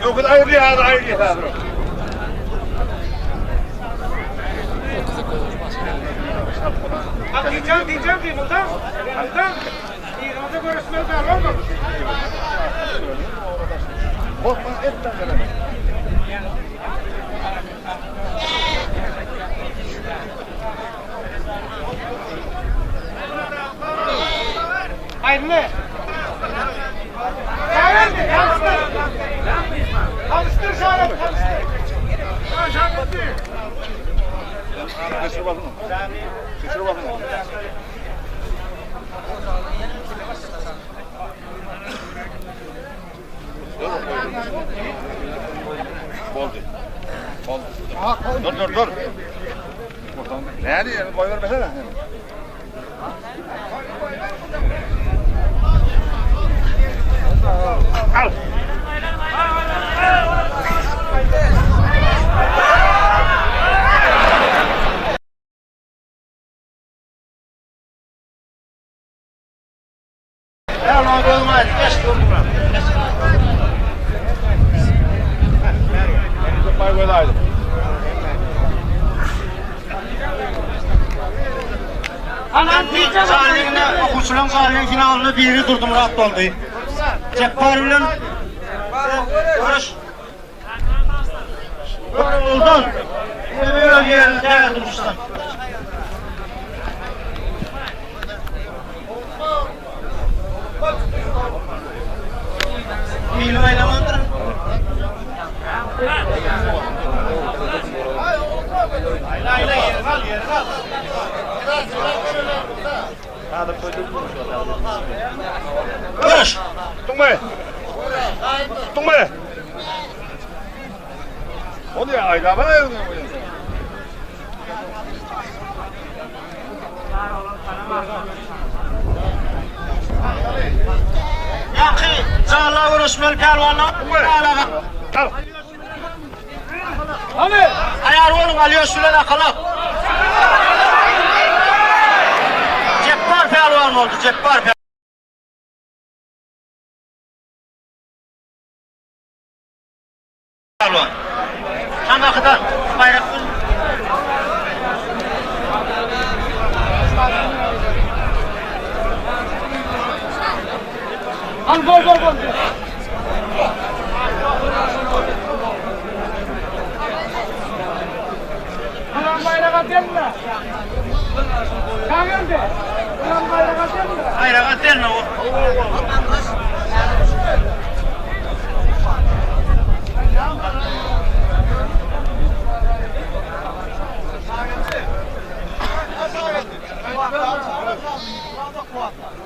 Öküz aýry häzir, aýry häzir. Ha diyeceğim diyeceğim diýmilden. Diýmilden. Ýygnada görüşmeli pälwan bol. Korkma etme gelen. Aýdyny. Şaret, tanıştır. Tanıştır Şaret, tanıştır. Geçir bakın. Geçir bakın. Boldy. Boldy. Dur dur dur. Näde ýeri goý bermesene. Al. Pälwan gözüň aýdy, geç dur. Baý göz aýdy. Anan diyeceğim. Salygyna okuwçylaryň salygyň finalynda biri Durdumyrat boldy. Jepbar bilen görüş. Oldan. Öz yerini täze duruşdan. Mili baýlamandyr. Görüş. Tutma. Tutduňmy? Bolýar, aýlabana özüňe. Ýaňky jalla göreşmeli pälwanlar. Al. Hany? Aýar boluň Alýoş bilen Akalak. Jepbar pälwan boldy, Jepbar pälwan. Şamahydan baýrak Al bol bol bol. Ulan bayrağa gelme. Şagirdi. Ulan bayrağa gelme. Baýraga delme o.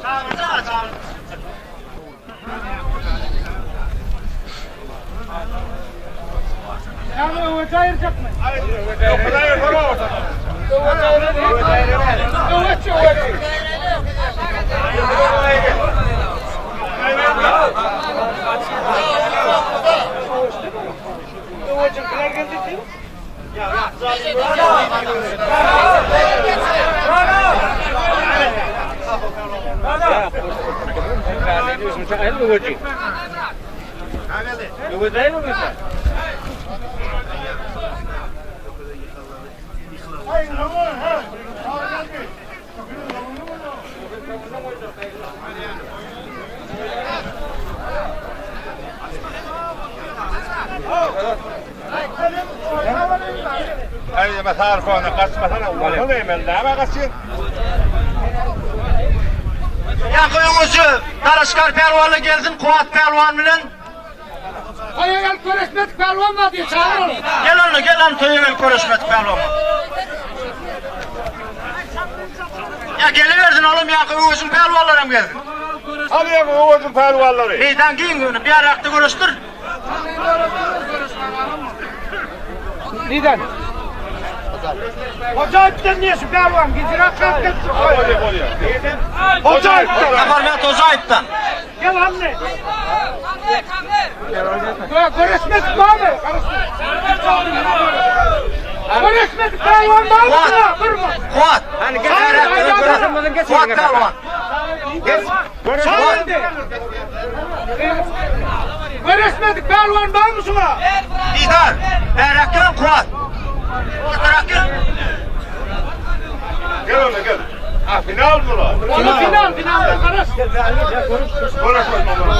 Çagyrdy, çagyrdy. Yani öwece ayıracak mı? Öwece öwece. Öwece geldi diyor. Aý, mesar konu gaçmasana, ulan emel näme gaçýan? Ýaňky öňüsi Dalaşkar pälwanla gelsin, Kuwat pälwan bilen. Hayır gel görüşmedik pehlivan var diye çağır onu. Gel onu, gel onu toýa gel görüşmedik pälwan. Ya geliversin oğlum ýaňky öňüsiň pälwanlaram gelsin. Hadi ýa owazyň pälwanlary. Meýdan giň göni bir arakda görüşdür. Neden? Hoca ettin niye şu pehlivan? Gidire kalk gitsin. Bolýar, bolýar. Hoca etdi. Saparmät Hojaýewden. Gel anne. Görüşmedik var mı? Görüşmedik pehlivan var mı? Durma. Kuwat. Kuwat pälwan. Şagirdi. Görüşmedik pehlivan var mı şuna? Didar. Bärakgel Kuwat. Bärakgel. Gel oğlum gel. Ha final bu. Onu final final karış. Görüşmez baba.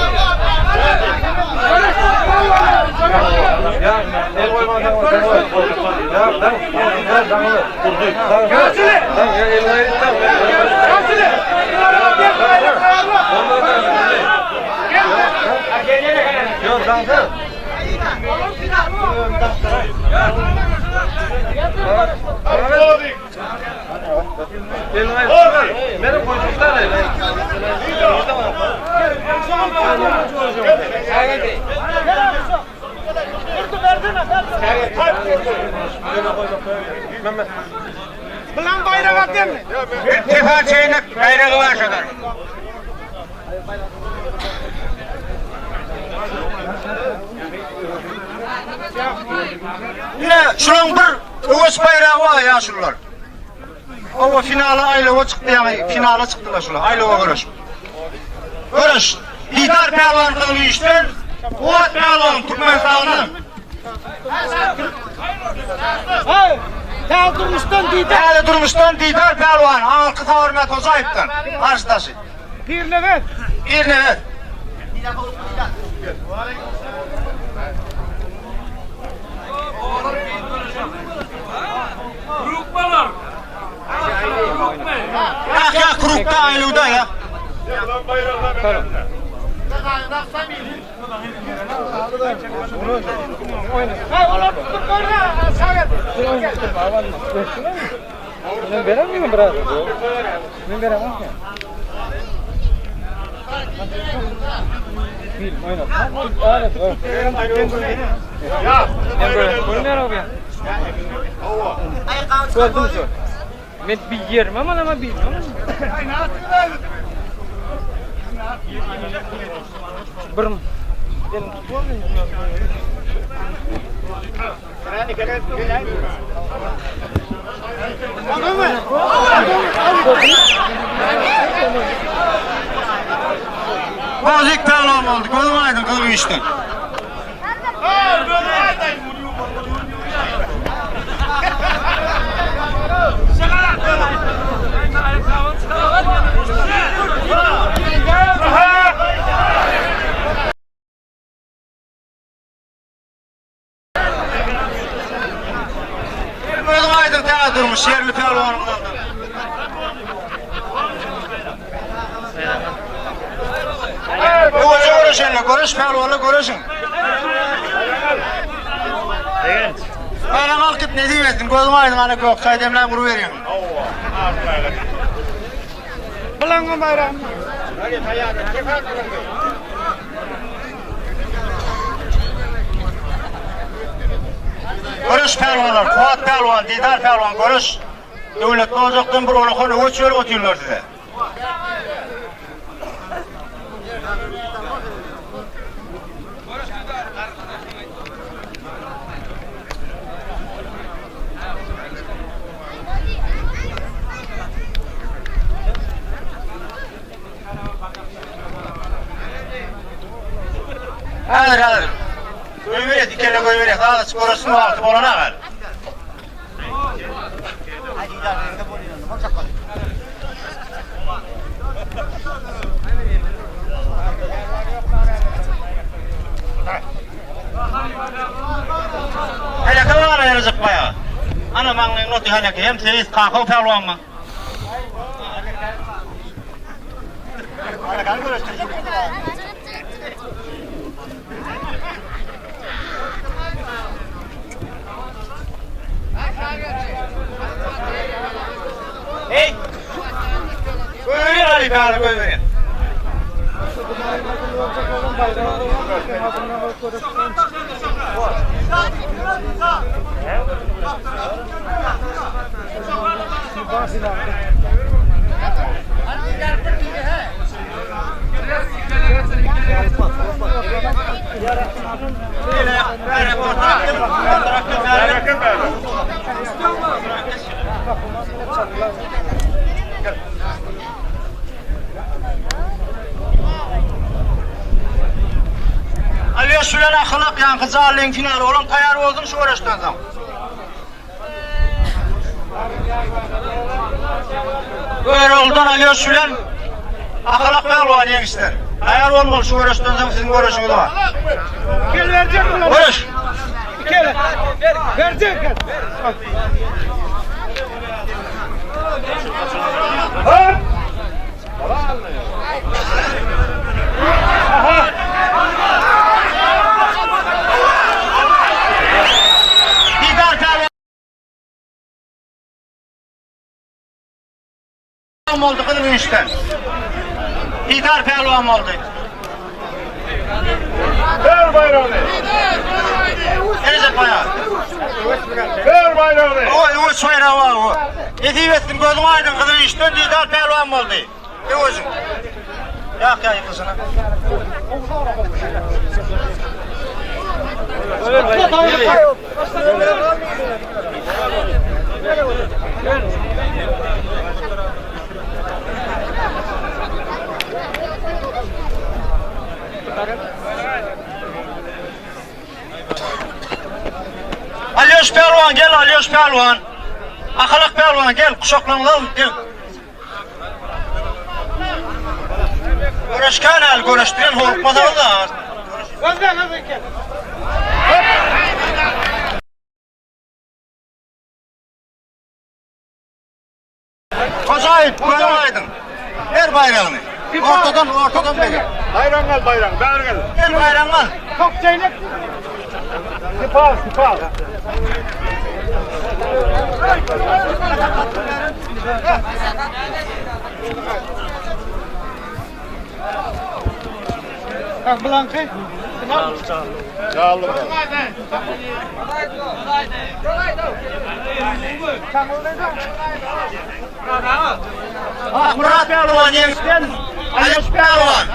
Görüşmedik pehlivan. Görüşmedik. Kasile. Kasile. Hadi. Bilan bayrak atayım mı? Tefa çeýnek baýragy başladar. Ine şulaň bir öwes baýragy bar ýa şular. Owa finala aýlawa çykdy ýaňy finala çykdylar şular aýlawa görüş. Görüş. Didar pälwan Gyzyl Kuwat pälwan Türkmenistandan. Hayır. Ta durmuştan dide. Täze durmuşdan Didar pälwan Alky Saparmät Hojaýewden garşydaşy. Pirlevet. Bir nefes. Ya ya kurukta aýlawda ya. Ulan bayraklar benim. Hay olar tutup böyle şagirdi. Men beremmiyorum biraz. Men beremem ki. Gördüm şu. Men bir yerime ama bilmem. Bir Gözik pälwan boldy. Gözüň aýdyň gyzyl işden. Gözüň aýdyň täze durmuş ýerli pälwanymyzdan. Öwezi göreşenler, göreş pälwanlar göreşiň. Bayram al git nesip etsin. Gözüň aýdyň ana gök çaý demläp uruberýäň. Bilen bayram. Göreş pälwanlar, Kuwat pälwan, Didar pälwan göreş. Döwletli oljakdan bir olakan öweç berip otyrlar size. Häzir häzir. Goýberýär, dikele goýberýär. Saz göreşiň wagty bolan agar. Heleke bar aýryjyk baýa. Ana maňlaýyň noty heleke hem seýis kakaw pälwanmy? Hey! Goýber Ali bäri goýber. Alýa şulan ahlak ýaňky jallyň finaly olam taýar bolsun şu göreşden soň. Göroldan alýa şulan ahlak pälwan ýeňişler. Taýar bolmaly şu göreşden soň siziň göreşiňiz bar. Gel verecek mi? Göreş. Gel. Verecek. Didar pälwan boldy gyzyl işden. Didar pälwan boldy. Ver bayrağını. Recep bayağı. Ver bayrağını. Oy oy soyra var o. Nesip etsin gözün aydın kızıl işten Didar pälwan boldy. Özün. Yak ya yıkılsana. Alyoş Pehlivan gel Alyoş Pehlivan. Ahalak Pehlivan gel kuşaklanalım gel. Görüşken el görüştüren horkmaz Allah. Gözden hadi gel. Acayip gözün aydın. Ver bayrağını. Ortadan ortadan ver. Bayram al bayram. Ver gel. Ver bayrağını al. Çok çeyrek. Sipa sipa. Blanky. Akmyrat pälwan ýeňişden Alyş pälwan.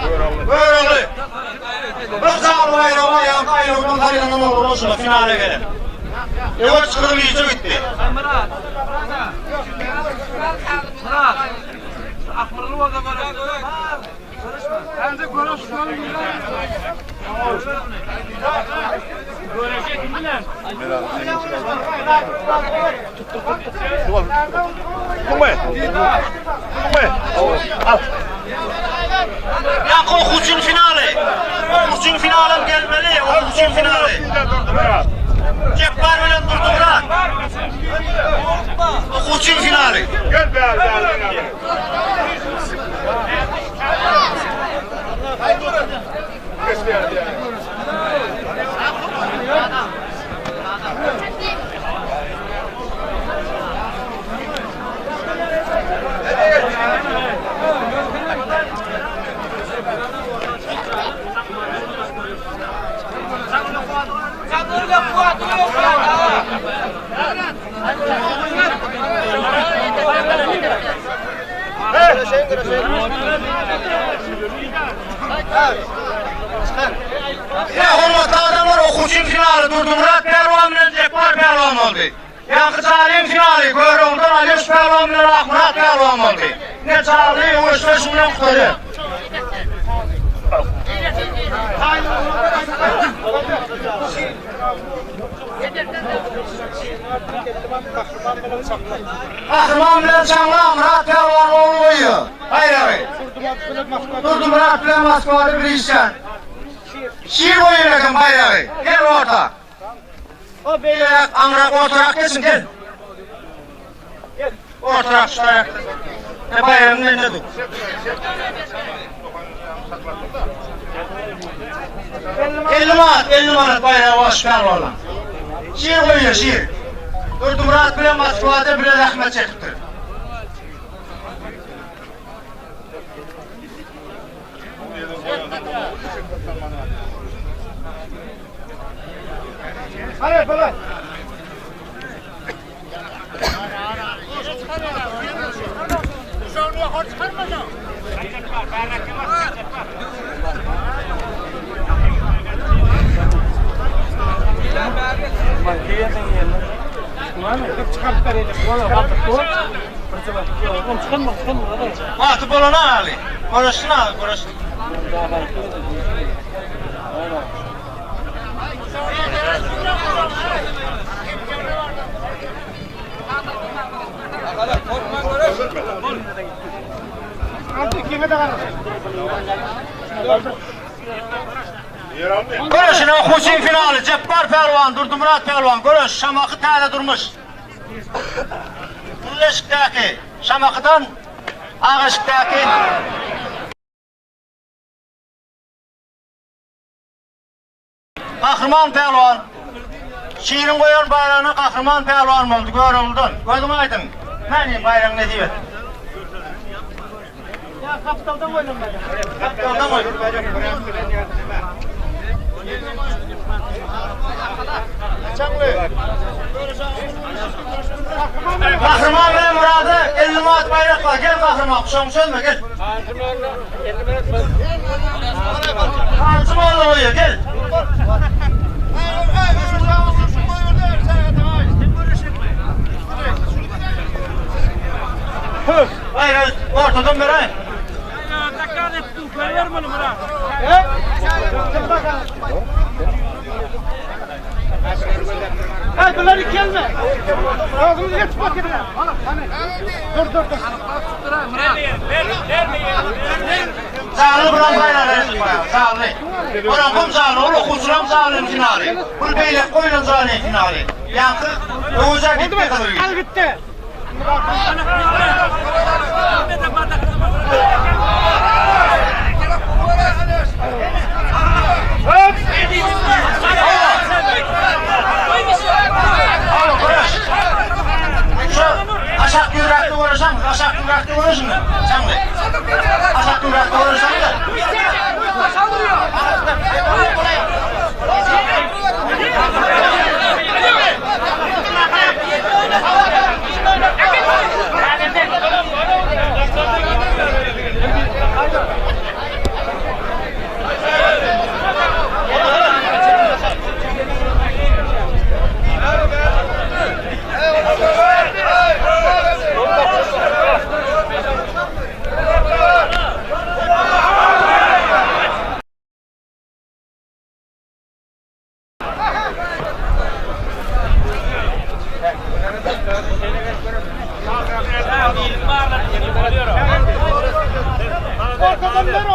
Görogly. Bir sal baýragy aýagyny aýlawdan saýlanan oglan şuna finala gelen. Öweç gyzyl ýüze gitdi. Myrat. Myrat. Ahmyrly bolsa göreş. Ýa okuwçyň finaly. Okuwçyň finalam gelmeli. Okuwçyň finaly. Jepbar bilen Durdumyrat. Okuwçyň finaly. Gel be gel. Ýa hormatly adamlar okuwçyň finaly Durdumyrat pälwan bilen Jepbar pälwan boldy. Ýaňky Çaryň finaly Görogludan Alýoş pälwan bilen Akmyrat pälwan boldy. Ine Çarly öweçler şu bilen gutarýar. Gahryman bilen Çaňla Myrat pälwan ogly goýýar baýragy. Durdumyrat bilen Moskwada bir işjan. Şir goýan eken baýragy. Gel orta. O beýleräk aňrak ortarak geçiň gel. Gel ortarak şu tarapda. Ne baýragyň mende dur. 50 manat, 50 manat baýragy baş pälwanlar. Şir goýýar şir. Durdumyrat bilen Moskwada bile zähmet çekipdir. Hadi baba. Wagty bolana aly. Görüşsün aly, görüşsün. Göreşine okuwçyň finaly Jepbar pälwan, Durdumyrat pälwan göreş Şamaky täze durmuş. Birleşikdäki Şamakydan Agaşykdaky Gahryman pälwan Şiriň goýan baýragyna Gahryman pälwan boldy Görogludan. Gözüň aýdyň. Mäni baýragyň nesip et. Ýa gapdaldan goýlan baýrak. Gapdaldan goý. Gahryman bilen Myrada 50 manat baýrak bar. Gel Gahryman, guşagyňy çözme, gel. Hancı molla goýýar, gel. Baýragy ortadan beräý. Hey bunları kelme. Ağzımızı geç bak yerine. Hani. Dur dur dur. Canly buran baýragy bersin baýragy, canly. Oran kum canly, ol okuwçylaryň canlynyň finaly. Bul beýleki goýlan canlynyň finaly. Ýaňky öwüje gitdi gyzyl. Al gitti. Al göreş. Şu aşak ýürekde göreşen, aşak ýürekde göreşin. Canly. Aşak ýürekde göreşen.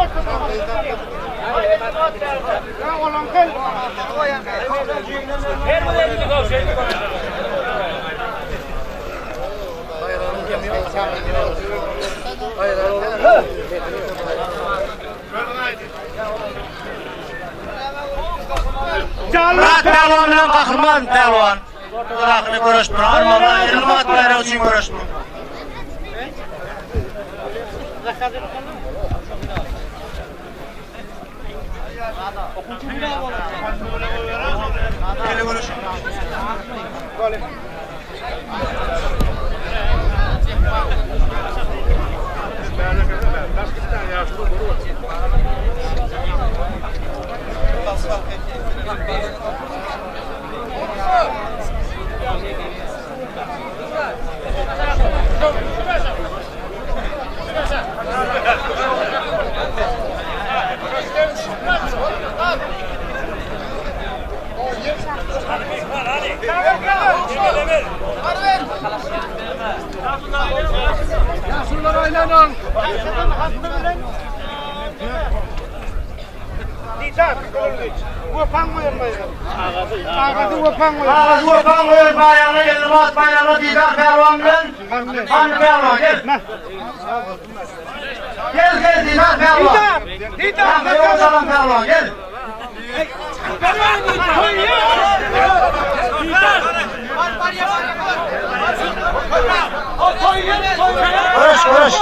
ortada. Ya olan gel. Murat Pälwan bilen Gahryman Pälwan. Ortadakyny göreşip dur. Armanlar Elmat baýragy üçin göreşip dur. Gele göreşin. Didar, Wepaň goýan baýragy. Agasy wepaň goýan. Agasy wepaň goýan baýragyna Elmat baýragyna Didar Pälwan bilen Hany Pälwan gel. Gel gel Didar Pälwan. Didar, Didar. Didar Pälwan Pälwan gel. Görüş görüş.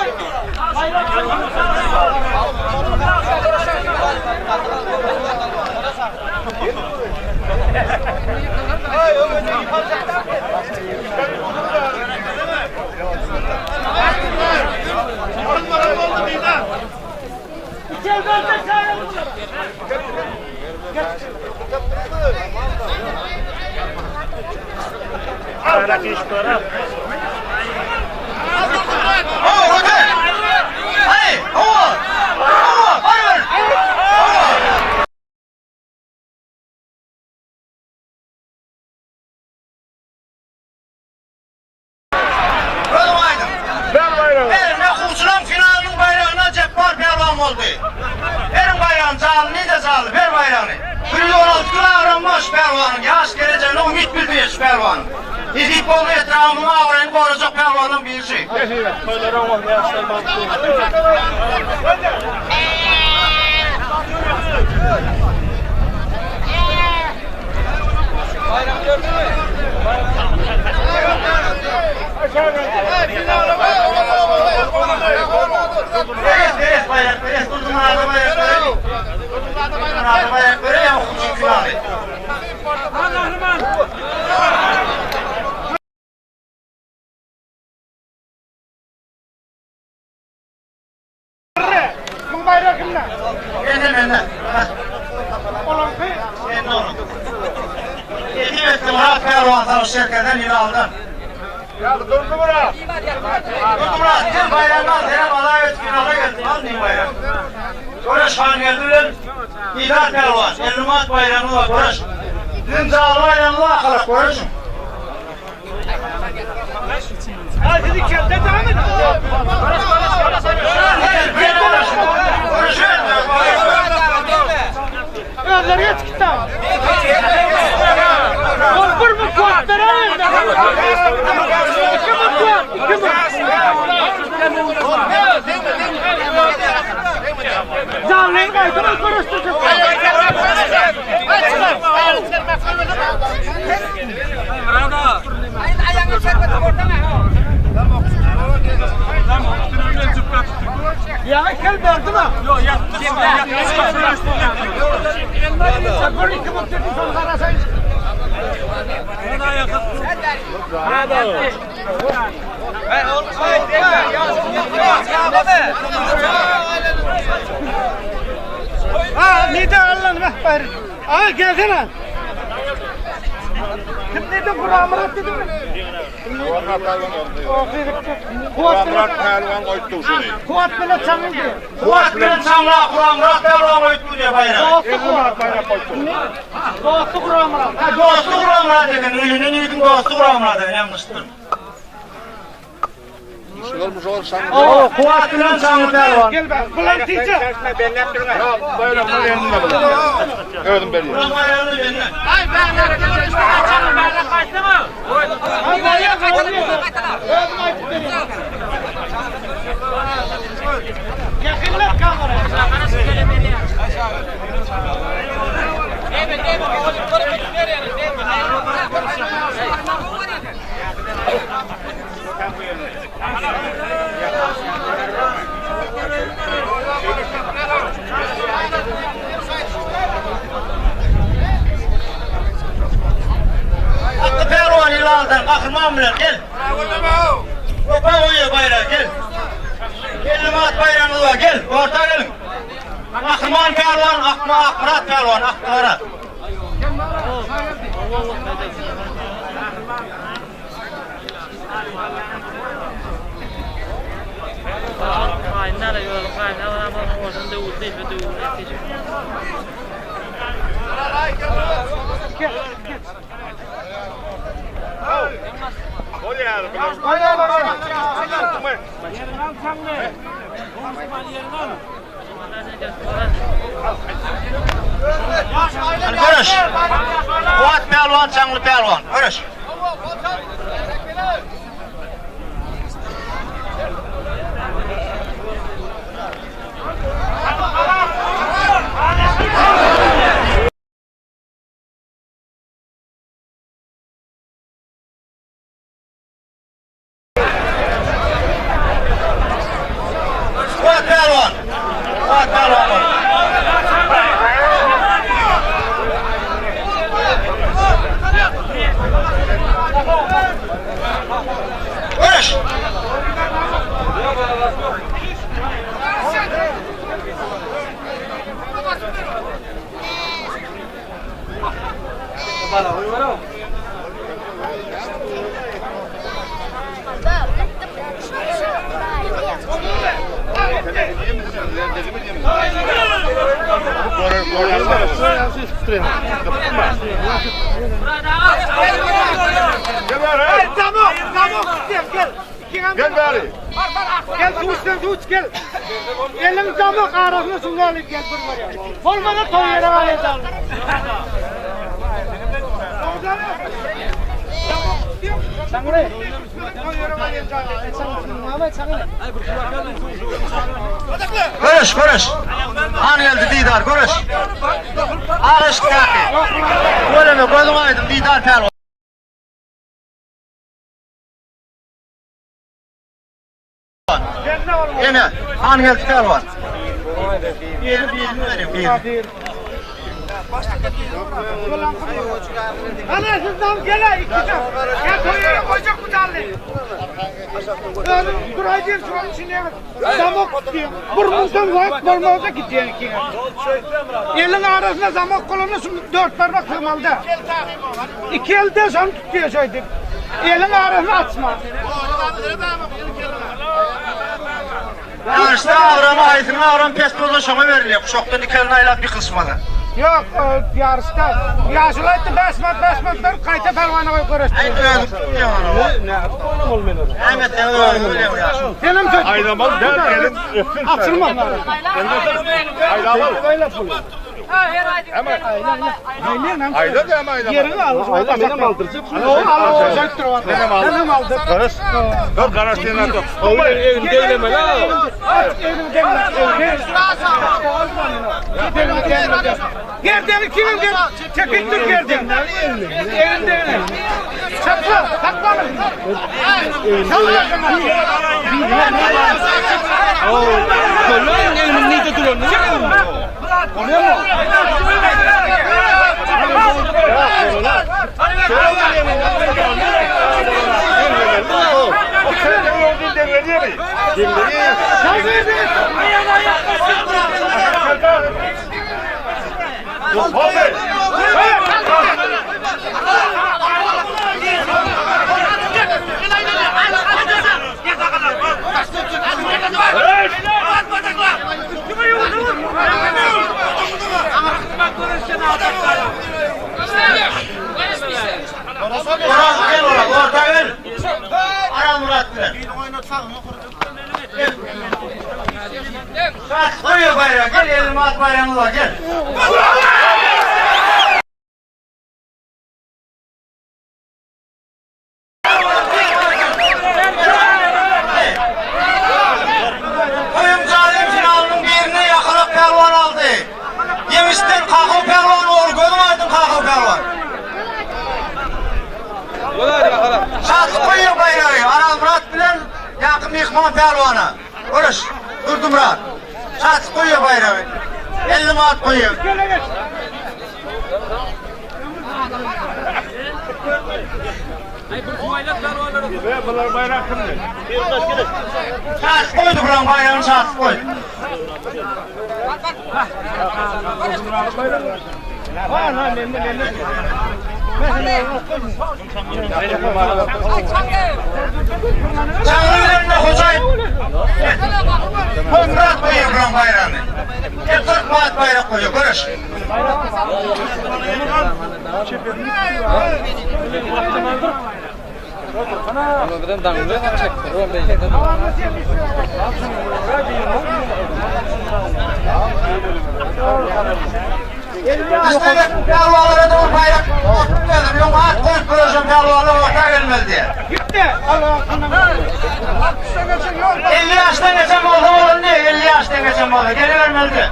Oh, öte. Hey, oh. Oh, hayır. Oh. Özüm aýdym. Ver bayrağı. Her okuwçylaryň finalynyň baýragyna Jepbar pälwan boldy. Beriň baýragyny, jalyny nide jaly, ber baýragyny. 116 kilogram baş pälwanyň ýaş gelejegine umyt bildirýär şu pälwan. Nesip bolsa etrabymyzyň abraýyny gorajak pälwanlaryň birisi. Beres, beres baýrak, beres. Durdumyrada baýrak bereýin. Durdumyrada baýrak bereýin, okuwçy finaly. Muň baýragy kimde? Mende, mende. Olaňky. Mende onuň. Nesip etdi Murat pälwan sag şerkeden ýylaldan. Ya durdu Murat. Durdumurat, gel baýragyny al, senem alaý öt finala gelsin, al diň baýragyny. Göreş Hangeldi bilen Didar pälwan, 50 manat baýragyny bar, göreş. Siziň jaly baýragyňyz bar, halak, göreşiň. Ha sizi kelde devam et. Gel, gel, göreş. Göreşin. Özleri geç gitti. Ol bir mi kuat veren? İki mi kuat? İki mi? Canlıyı kaydını görüştürecek. Ya kel verdi mi? Yok yattı. Sen böyle iki mutlu son karasayın. Ha nide Allah'ın rehber. Aa gelsene. Kim dedi Murat dedi mi? Kuat Murat bile, Pehlivan koydu şunu. kuat bile çanıldı. Kuat bilen çaňla Kuramyrat pälwan goýupdy diýe baýragy. Dostu Murat bayrak koydu. Dostu Murat. Ha dostu Kuramyrat eken, öýünden ýigdiň dostu Kuramyrat eken, ýalňyşdyr. Şular bu şolar şaňly. O, Kuwat bilen Şaňly pälwan. Gel be. Bulan tice. Bayramlar elinde bular. Özüm berýän. Özüm aýdyp berýän. Ýakynlar kamera. Hakkı pälwan Ilaldan Gahryman bilen gel. Wepa goýýar baýragy gel. Geldim at baýragymyz bar gel. Orta geliň. Gahryman pälwan Akma Akmyrat pälwan Akmyrat. Hany göreş. Kuwat pälwan Çaňly pälwan. Göreş. Kuwat pälwan. Kuwat pälwan. Göreş. Zamok, zamok gel gel. İkiňem Gel bari. Gel su içden su iç gel. Elin zamok arasına suw alyp gel bir barýa. Bolmasa toý ýere galýar. Göreş göreş. Han geldi Didar göreş. Ağaç taki. Göreme gözüň aýdyň Didar pälwan. Ene, han geldi pälwan. Bir. Ana sizden gel iki can. Gel toý ýere goýjak bu janly. Özüm duraýdym şu içine. Zamok diýen. Burnundan wagt bolmasa gidýän ikiňe. Elin arasına zamok kolunu şu dört parmak sığmalı da. İki elde şonu tutuyor şöyle. Elin arasını açma. Ýaryşda agram aýsynyň agram pes bolsa şoňa berilýär. Kuşakdan iki elini aýlap ýykylşmaly. Yok e, yarışta. Yaşlı etti 5 mat 5 mat bir kayta pervane koy Aý görüştü. özüm. Ne? Ahmet sen özüň bilýän ýaşuly. Senin tut. Aýlamaz gel elin öpsün. Açılma. Aýlamaz. Ayla da ama aylama. Yerini al. Ayla benim aldıracak. Al al. Benim aldım. Benim aldım. Karış. Dur karış diyen artık. Evini la. Evini devle. Gerdeni kimin gel? Çekip dur gerdeni. Evini devle. Sakla, sakla. Oraz gel ola, orta gel. Aral Murat bilen. Şatlyk goýuyor bayrağı. Gel 50 manat bayrağımız var gel. Goýum jaýyň finalynyň birine Ýakalak pälwan aldy. Ýeňişden Kakow pälwan ogly gözüň aýdyň Kakow pälwan. Şatlyk goýuň baýragy Arazmyrat bilen ýaňky myhman pälwana. Görüş, Durdymyrat. Şatlyk goýuň baýragy. 50 manat goýuň. Şatlyk goýdy bulan baýragyny şatlyk goýdy. Çaňly bilen de Hojaýyp. Murat goýuň bulan baýragyny. 40 manat baýrak goýuň görüş. Pälwanlara da baýrak Ýoň at goýup göreşen pälwanlar orta gelmeli diýär. Gitdi. 50 ýaşdan geçen bolsa boldy, 50 ýaşdan geçen bolsa gelibermelidi.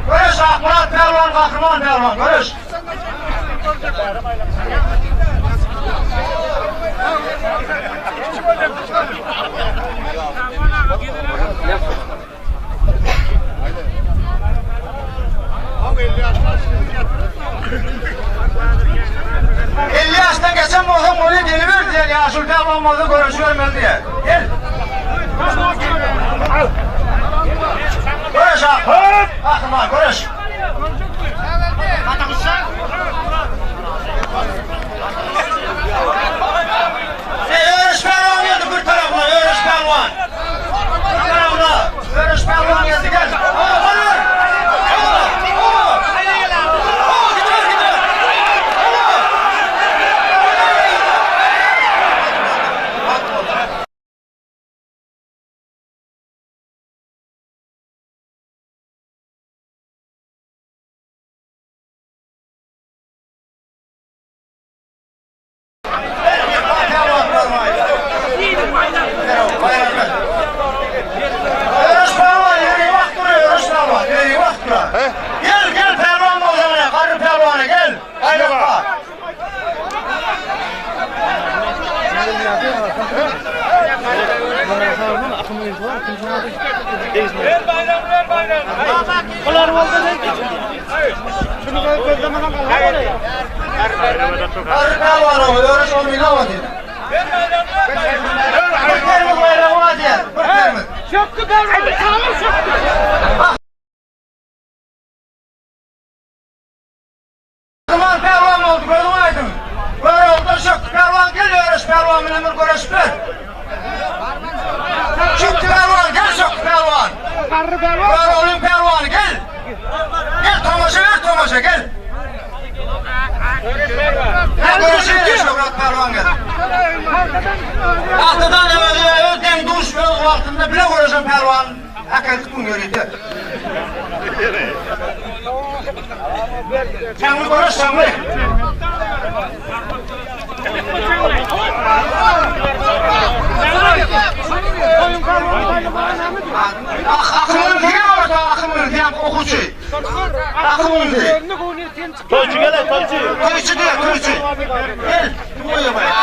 Göreş Akmyrat pälwan, Gahryman pälwan, göreş. Elli ýaşdan geçen bolsaň ony geliber diýer, ýaşuly pälwan bolsa göreşibermeli diýer. Gel. Göreş ak. Gahryman göreş. Örüş pälwan geldi bir tarapyna, Örüş pälwan. Bir tarapyna, Örüş pälwan geldi gel. Olur. Örüş pälwan, ýeri wagt duruyor, Örüş pälwan, ýeri wagt duruyor. Gel, gel pälwan bolsana, garry pälwana gel. Gaýrat bar. Garry pälwan oňa, Örüş olmyna o diýdi. Bir termiz baýragy bar diýer, bir termiz. Söktü pälwanı, çaňly söktü. Gahryman pälwan boldy, gözüň aýdyň. Görogludan Şökdi pälwan gel, Örüş pälwan bilen bir göreşip ber. Şökdi pälwan gel, Şökdi pälwan. Garry pälwan. Göroglyň pälwany gel. Gel tomaşa ber, tomaşa gel. Ha göreşip Şöhrat pälwan gel. Altydan özi öz deň duş öz wagtynda bile göreşen pälwan hakyky gün ýörite. Çaňly göreş çaňly. Akymyň diýen orta akymyň diýen okuwçy. Akymyň diýen. Toýçy gele, toýçy. Toýçy diýen, toýçy. Gel, kim goýýar baýrak?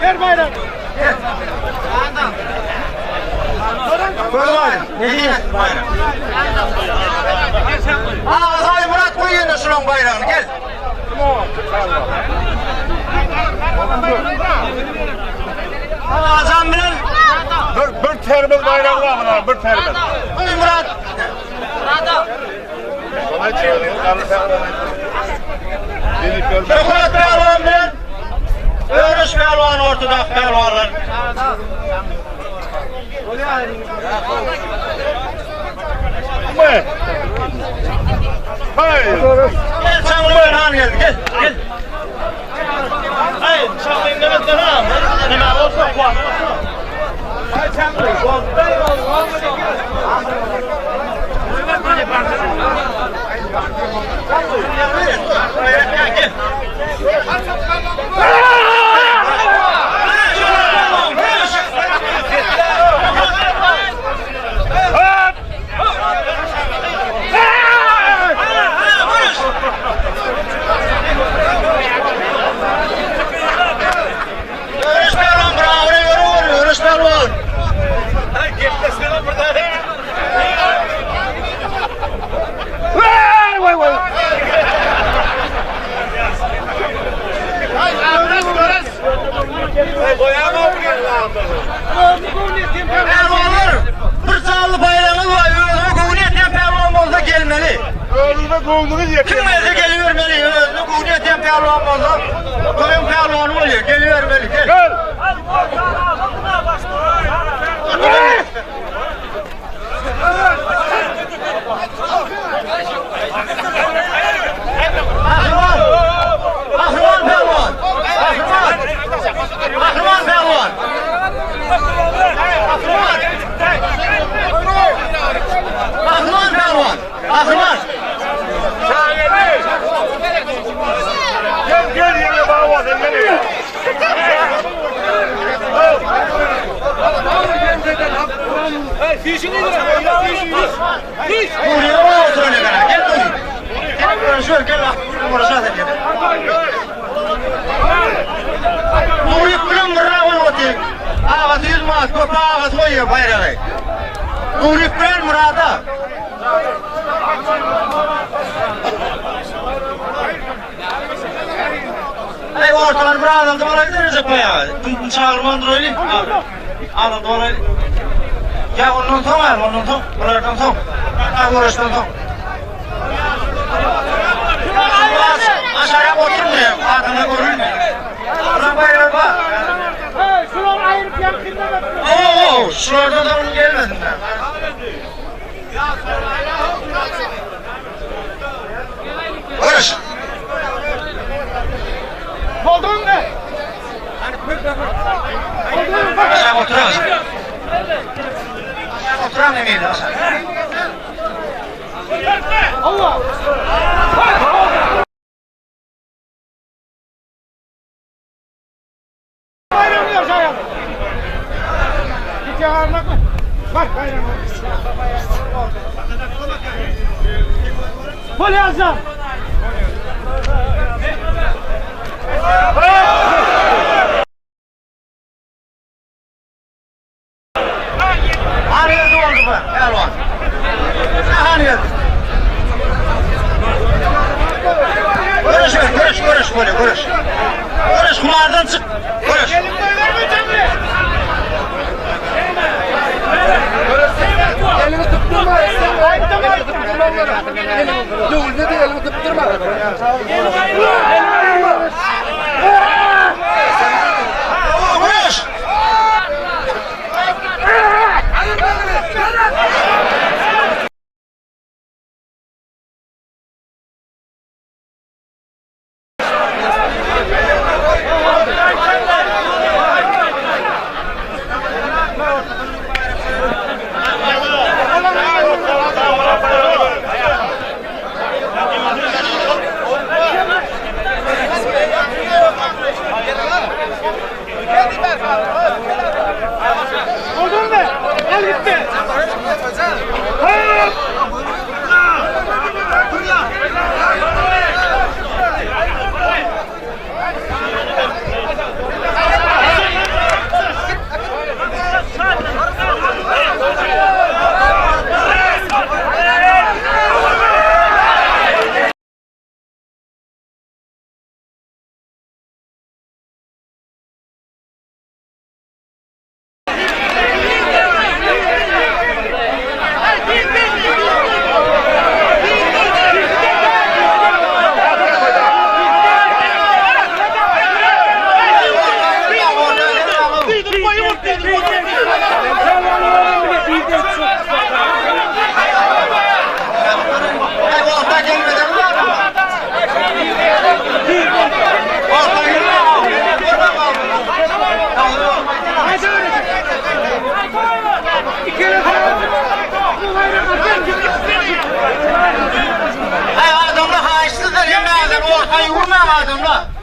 Ver bayrağı. Gözüm aydın. Ne diýen bayrak? Aa, Murat goý ýene şulaň baýragyny gel. Azam bilen Bir termiz bayrağı var bunlar, bir termiz. Goý Murat. Şöhrat pälwan bilen Örüş pälwan ortada pälwanlar. Ne? Gel Çaňly bilen han geldi. Gel. Gel. Ay, çaňly neme ha? Neme bolsa kuat bolsa. Ay çaňly. Görüş pehliwan, bravo, ýörü, görüş pehliwan. Pälwanlar, bir sanly baýragyňyz bar, özüňe göwni ýetýän pälwan bolsa gelmeli. Özüne göwnüňiz ýetýän. Kim gelse gelibermeli, özüne göwni ýetýän pälwan bolsa, toýuň pälwany bolýar, gelibermeli. Gel. Gel. Gahryman! Gahryman pälwan! Gahryman! Gahryman pälwan! Gahryman! Gahryman pälwan! Gahryman! Gel gel yerine bana bak, gel gel. Nuriye bana otur öyle bana. Gel Nuri. Gel görüşür, gel. Görüşür gel. Nuri bilen mırra goýup otyr. Agasy 100 manat, köpe agasy goýýar baýragy. Nuri bilen Murada. Ey ortalar bir azaldy bolaýdy Recep baýagy. Kim çagyrman duraýly. Azaldy bolaýdy. Ya ondan soň al, ondan soň, bulardan soň. Görüşden soň. Aşarak oturmaýar, adamlar görünmeýär. Bular baýragy bar. Hey, şular aýryp ýaňkynda Oo, şulardan soň gelmesinler. Görüş. Boldun mu? Aşağı oturan. Aşağı oturan emeydi aşağı. Allah. Bayramı yaşayalım. Bir çağırmak mı? Bak bayramı. Bol yazam. Han geldi oldu bu. Pehlivan. Han geldi. Görüş ver, görüş, görüş böyle, görüş. Görüş, kumardan çık. Görüş. Elini tutturma. Elini tutturma onlara. Dövülde de elini tutturma. Görüş.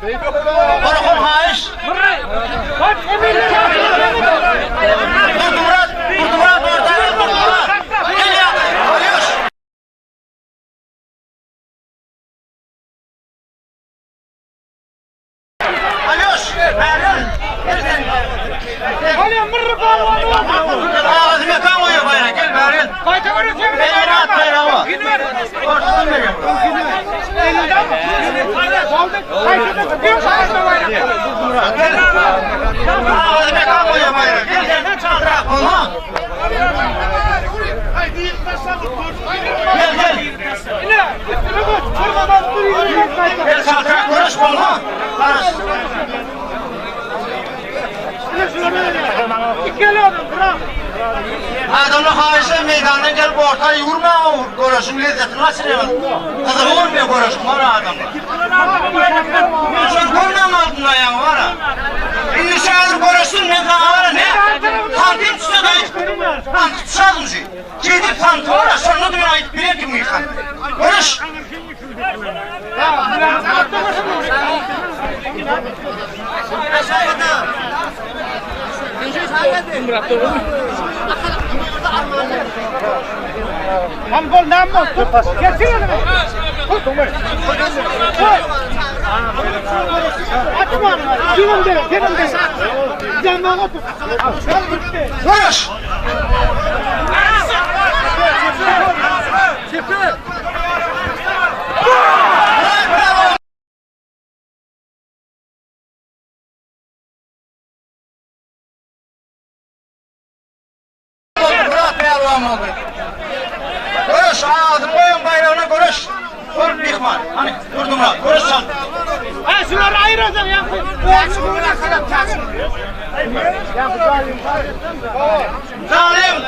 Horhon haýyş. Durdumyrat, Durdumyrat orta, Durdumyrat. Gel ýa. Alýoş. Alýoş. Bäri. Gel sen. Hadi mırrı palvanı Ağzı mekan koyuyor bayrağı. Gel bäri. Gaýta görüşelim. Elini at bayrağı. Ortasını veriyor. Ağzı mekan koyuyor bayrağı. Gel sen. Çaldırak. Olma. Gel gel. Gel çaldırak. Görüş olma. Barış. Adamlar haýyşa meýdana gelip orta ýurma, görüşüň lezzetini gaçyrýar. Gyzygy bolmaýar görüşüň bar adamlar. Şol görmän altynda ýaňy bar. Indi şäher görüşsün men saňa bar ne? Santim düşse de santim düşer şu. Jedi santim bar, şonda da men aýdyp biler kim ýykan. Görüş. Görüş. Murat Pehlivan oldu. Görüş ağzını koyun bayrağına görüş. Gör Mihman. Hani durdu Murat. Görüş sen. Ha şunları ayıracağım ya. Zalim.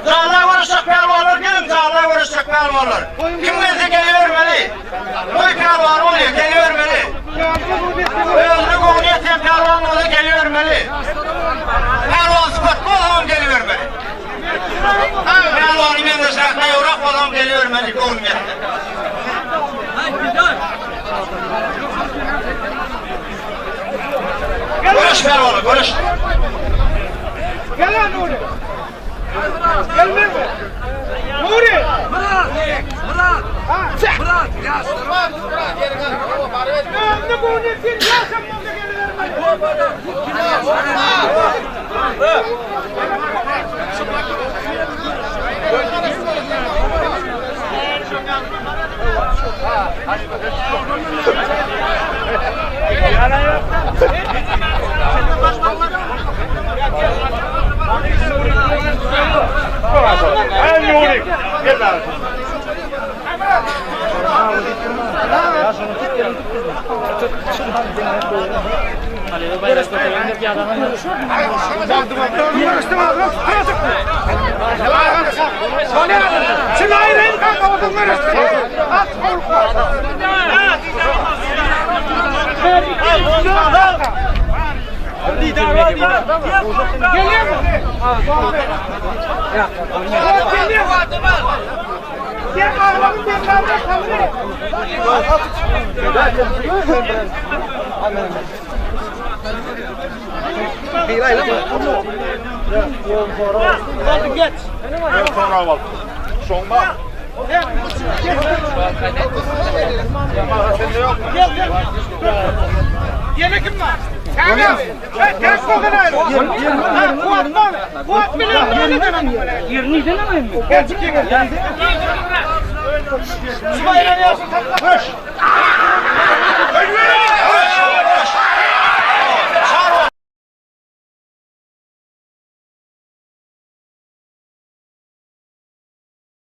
Zala görüşecek pehlivanlar gelin zala görüşecek pehlivanlar. Kim gelse gelivermeli. Koy pehlivan oluyor gelivermeli. Özünü gowny ýeten pehliwan bolsa gelivermeli. Pehliwan sıpatly bolsam gelivermeli. Pehliwany meňzeşräk daýawrak bolsam gelivermeli gowny ýetse. Görüş pehliwanlar görüş. Gel lan Nuri. Gelmez mi? Nuri. Murat! Murat! Murat! Ýaşlar! Önüne bu ne sen yaşam oldu gelivermeli. Gel Nuri. Gel bäri. Şunu ayırayım kanka odun görüştü. At Geliyor mu? Geliyor mu? Gel ağlamın bir tane kalır. Sonra al. Şonma. Yeni kim var? Kanka, sen ters kokun ayrı. Ha, Fuat var. Fuat biliyor musun? Yerini denemeyim mi? Gel çık gel. Şu bayrağı yapsın. Görüş.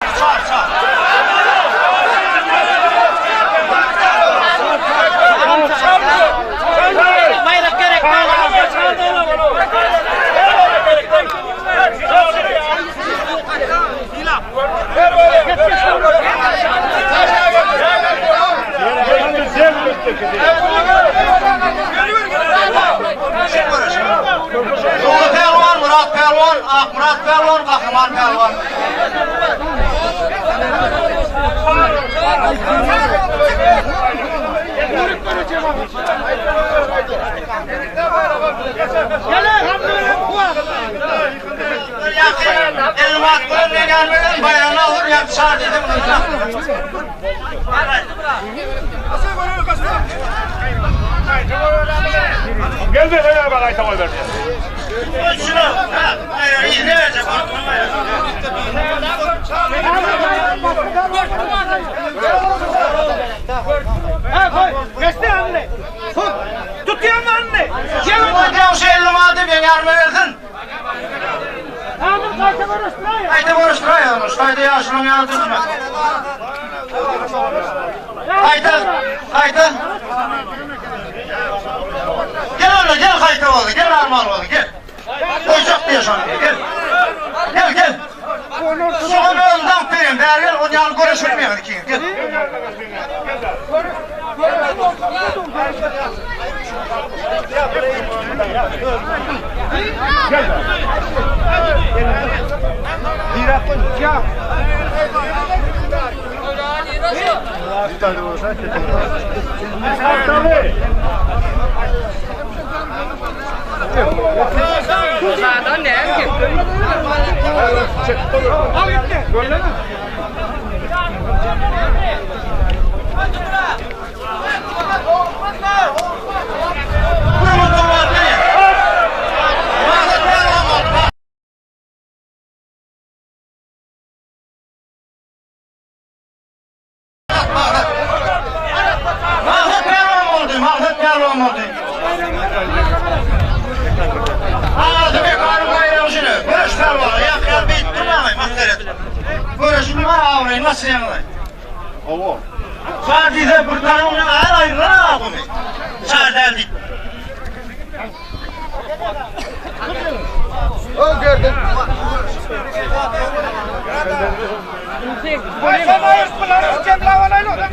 Çar Çar çar. Bayrak gerek bayrak. Gel hamdy bilen kuwat. Elmat bilen men bilen baýragyny alyr ýa çar diýdim. Gel de sen bak ayta koy ver. Şunu. Ha, bayrağı yine verecek. Ha koy. Geçti anne. Tut. Tutuyor mu anne? Gel Bu diýen şey elmadı ben yarma versin. Amir kayta görüştüre ya. Haydi görüştüreýär, şaýda ýaşynyň ýany tutma. Haydi, haydi. Gel öyle, gel haydi oldu, gel armal oldu, gel. Koyacak diye şunu, gel. Gel, gel. Şuna bir önden vereyim, ver gel, onu yanı görüşürmüyor ki. Gel. Al gitti. Bunu durma diye. Mahmut Pehlivan oldu, Mahmut Pehlivan oldu. Ağzı bir karı bayrağı şunu. Görüş pehlivanı, yakar bir durmayın, mahkeret. Görüşünü var avlayın, nasıl yanılayın? Ovo. Sadece bir tane onu ağır ayrılan ağabey. Sardaldi. O gördüm. Sen ayırtmaları cemlavalayla.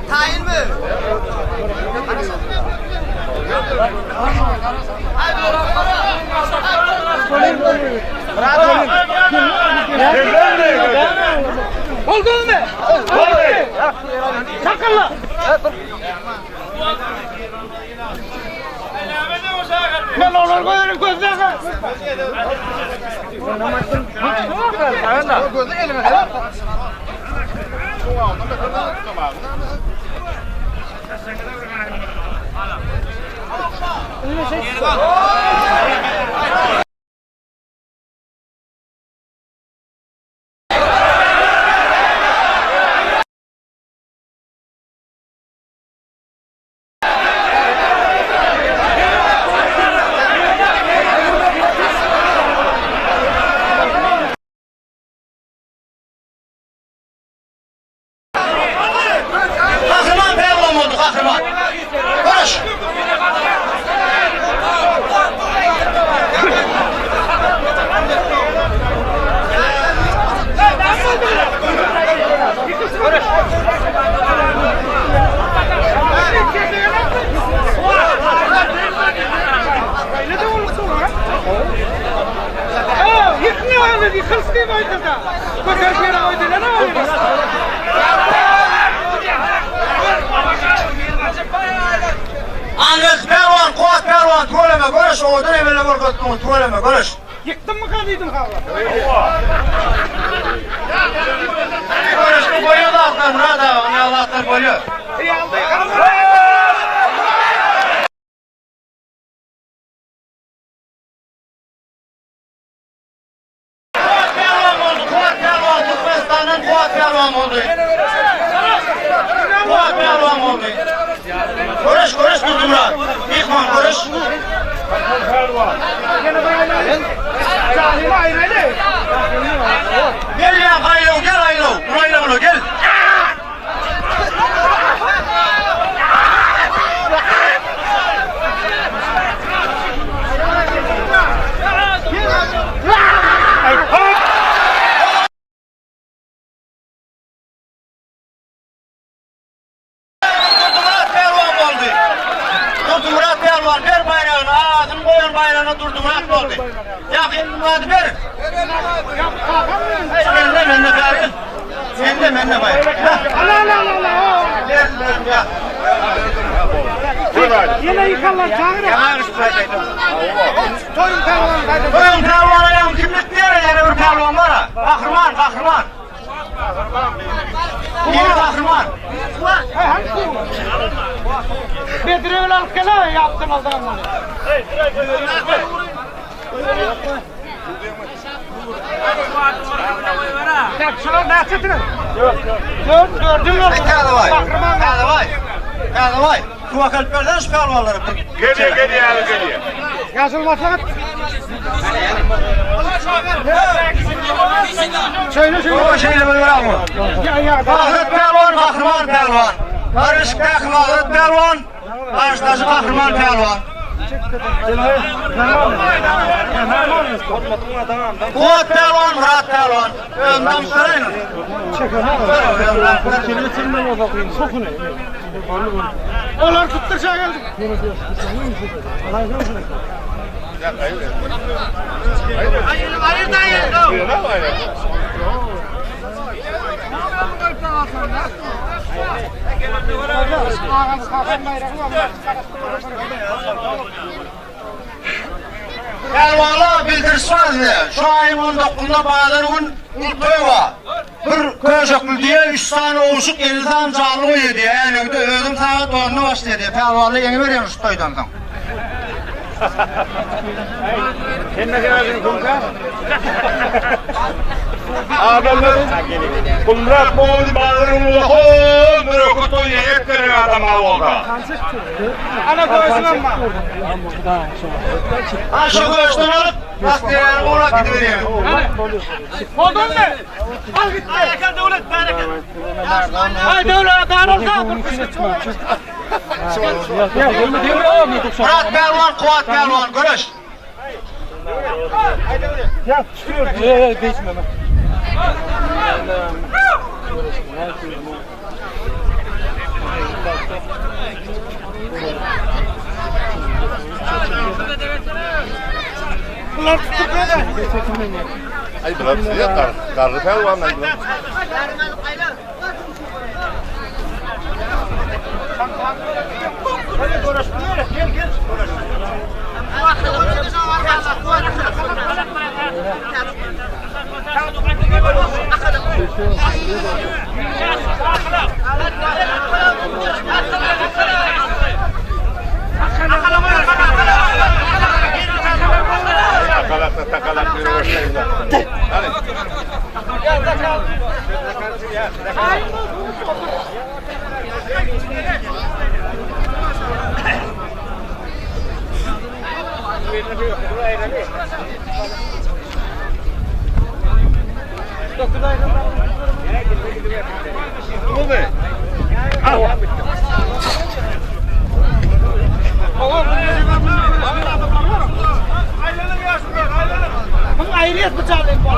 Tayin mi? Oldu mu? Oldu. Sakınla. Ben onları koyarım gözlerine. Gözü elime. Kahraman pehlivan oldu, kahraman. Konuş. Öyle de olursun ha. Ha, yıkmıyor öyle yıkılsın diye koydu da. Götür yere koydu ne var? Anret pehlivan, Kuat pehlivan, tuvaleme görüş. Oradan evvel korkuttum, tuvaleme görüş. Yıktın mı kaldıydım havla? Görüş bu boyu da atlar Murat abi, onu Allah'tan boyu. İyi aldı yıkalım. Kuat pehlivan oldu, Kuat pehlivan, Türkmenistan'ın Kuat pehlivan oldu. Kuat pehlivan oldu. Görüş, görüş Durdu Murat. İhman görüş. Cahil ayrı. Gel ya Aylo, gel Aylo. Burayla bunu gel. Durdu Murat Pehlivan oldu. Durdu Murat Pehlivan ver bayrağını, ağzını koyan bayrağını Durdu Murat oldu. Ya Murat ver. Mende mende bayrağı. Mende mende bayrağı. Allah Allah Allah Allah. Ýene ýykanlar çagyr. Toýuň pälwany gaýda. Toýuň pälwany ýaňy kimlik diýer, ýene bir pälwan bar-a. Gahryman, gahryman. Biri gahryman. Bedre bilen alyp gel-ä, ýapdan aldan muny. Sen şular näçe diňe? Dört, dördüň oldu. Täzebaý. Gahryman. Täzebaý. Täzebaý. Suwa alyp bersene şu pälwanlara. Gelýär, gelýär, gelýär. Ýaşuly maslahat. Şeýle şeýle. O şeýle bir alma. Ya ya. Maksat pälwan, gahryman pälwan. Garyşykdaky Maksat pälwan, garşydaşy gahryman pälwan. Kuwat pälwan, Myrat pälwan. Özüm tanışdyraýyn. Olar tutdurşa geldi. Pälwanlar bildiriş bar size. Şu aýyň 19-unda bazar gün uly toý bar. Bir köşekli diýe 3 sany owşuk 50 sany janly goýýar diýe. Änewde özüm sagat 10-da başlaýar diýe. Pälwanlar ýeňi berýär şu toýdan soň. Adamlar Gulmyrat boldy bazaryň hol bir öküt toý etmeli adam boldy. Ana göğsün amma. Ha şu göçten alyp Bastıya ola gidiverýär. Oldun mu? Al git. Bereket devlet bereket. Ay devlet dar olsa. Murat Pälwan, Kuwat Pälwan göreş. Bunlar tuttuk öyle. Ay bular size kar, karlı pälwan ay bular. Takalakla takalak bir uğraşlayın. Hadi. Bunun ayrıyet bıçağı bol.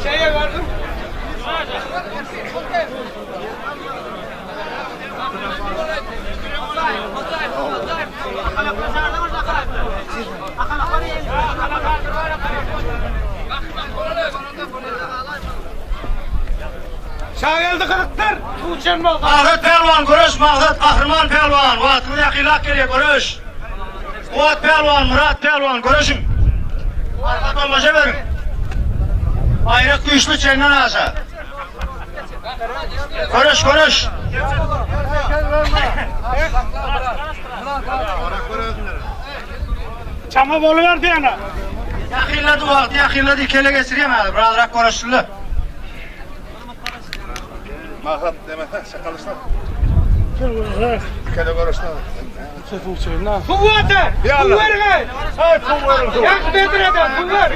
Şeye verdim. Şageldi kırıktır. Tuğçen bol. Maksat Pälwan göreş, Maksat Gahryman Pälwan. Wagtyňyz ýakynlap gelýär göreş. Kuwat Pälwan, Murat Pälwan göreşiň. Arka tomaşa beriň. Baýrak güýçli çenden aşa. Göreş, göreş. Çama bolu verdi yana. Ýakynlady wagty, ýakynlady kele geçirýän hadi. Birazrak göreşsinler. Maksat demesen şakalışlar. Kele görüşler. Kuvvete. Yalla. Kuvver gay. Hay kuvver. Yak bedrede kuvver.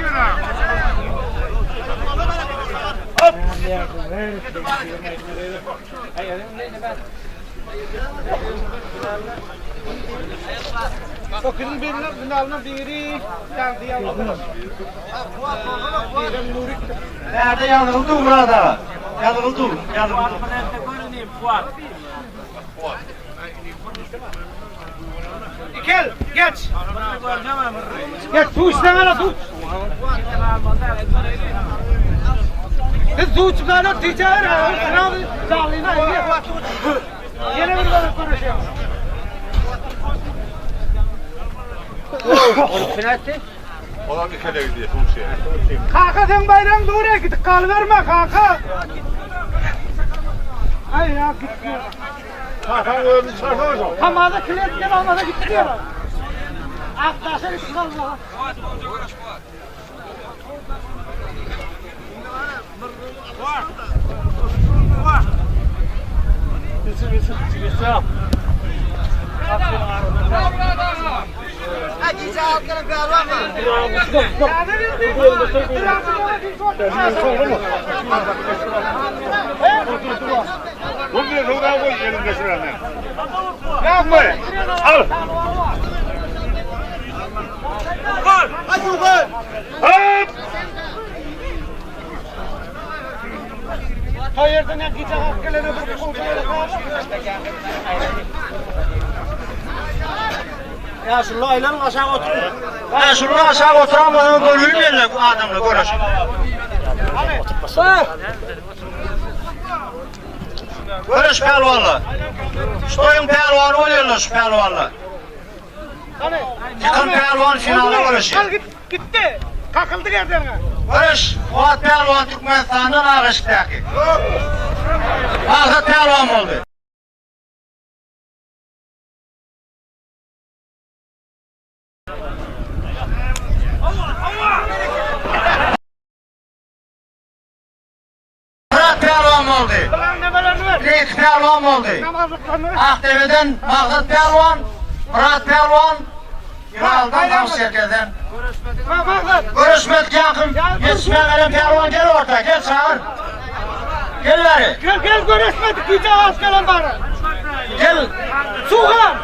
Dokuzun birine finalına biri geldi yalnız. Nerede ýazyldy Murat aga? Ýazyldy, ýazyldy. Gel, geç. Geç, su içsene su. Siz su içmene ticaret, sınav sağlığına. Yine bir bana konuşuyor. Olam bir kere gidiyor Tuğçe'ye. Kaka sen bayram doğru git kal verme kaka. Ay ya gitti. Hakan öldü çıkarsana. Hamada kilit gel almada gitti ya. Aktaş'a gitti kalma. Bunu diyor, şuradan koy elinde şuranı. Yapma. Al. Hop. Hayırdan ya gidecek hakkelere bir Ya şunu aylanın aşağı oturun. Ya şunu aşağı oturan bana görürüm yerine bu adamla görüş. Görüş pehlivanla. Şu toýuň pehliwany bolýarlar şu pehliwanlar. Ýykan pehliwan finala görüşýär. Al git, gitti. Kakıldı gerdene. Görüş, Fuat pehliwan Türkmenistandan Araşykdaky. Maksat pehliwan boldy. Murat pehliwan boldy. Ulan nemelerini ver. Reis pehliwan boldy. Namazlıklarını ver. Akdere'den Maksat pehliwan, Murat pehliwan, Yılal'dan Tavsiyeke'den. Bak bak bak. Görüşmek yakın. Yetişmeye gelen pehliwan gel orta, gel çağır. Gel beri, Gel gel görüşmedik. Gece az gelen bari. gel. Suhan.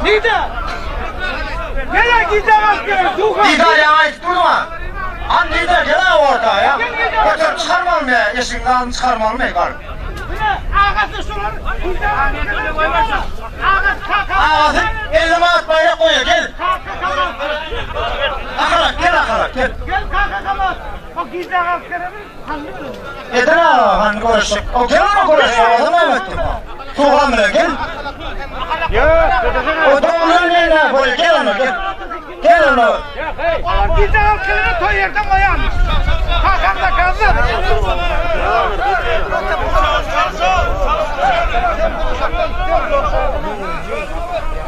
Nide. Gel gece az gelen. Suhan. Didar ya ait durma. An lider gel ha orta ya. Götür çıkarmalım ya, eşiğinden çıkarmalım ya karım. Ağası şunlar. Gece az gelen. Ağası kaka. Ağzı elime at bayrak koyuyor, gel. Kaka kamat. Akarak, gel akarak, gel. Gel kaka kamat. O gece az gelen. Yeter ha, hani görüşecek. O gel onu görüşecek, ağzını ettim. Tuğan bile gel. O doğumdan ne koyuyor, gel onu gel. Gel onu. Olar gece az geleni toy yerden koyan. Kakan da kaldı.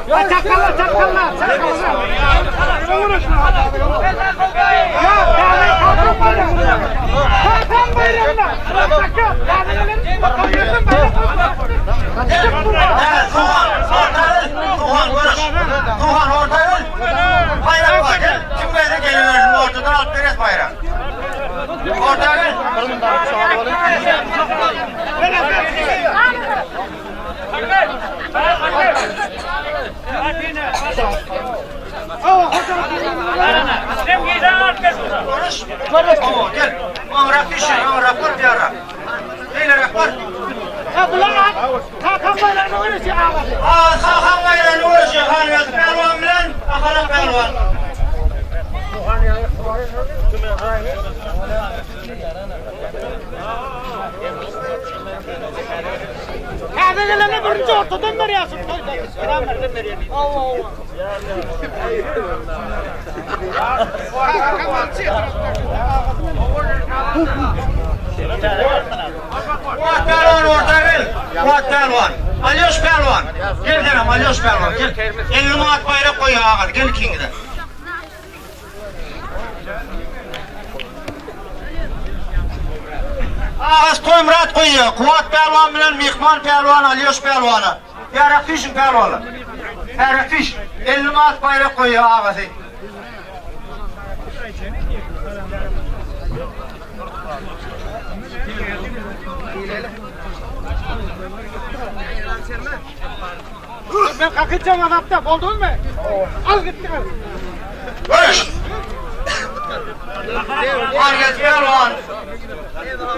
Ya çakalla çakalla çakalla. Ya tane kalkan bayramına. Kalkan bayramına. Çakal. Tane gelin. Toy yerden bayram. Evet, Tuğhan, ortaya gel. Tuğhan görüş. Tuğhan ortaya gel. Bayrak var, gel. Kim geldi geliverin ortadan alt veres bayrak. Ortaya gel. Görüş. Oo, gel. Orak düşün, orak var bir ara. Beyler var. Ya bunlar kalkan bayramına öyle ağası. Aa, Hakan bayrağını uğraşıyor. Hanımefendi pehlivan bilen, Akarak pehlivan. Täze gelene birinci ortadan berýärsin. Allah Allah. Fuat pehlivan ortaya gel. Fuat pehlivan. Alyoş pehlivan. Gel denem Alyoş pehlivan gel. 50 manat bayrak koyuyor ağa. Gel ikiniz de. Ağız Toymrat koyuyor. Kuvat pehlivan bilen Mihman pehlivan Alyoş pehlivanı. Yarak fişin pehlivanı. Yarak fiş. 50 manat bayrak koyuyor ağası. Ben kakacağım adapta. Boldun mu? Al gitti. Görüş. Argez Pehlivan.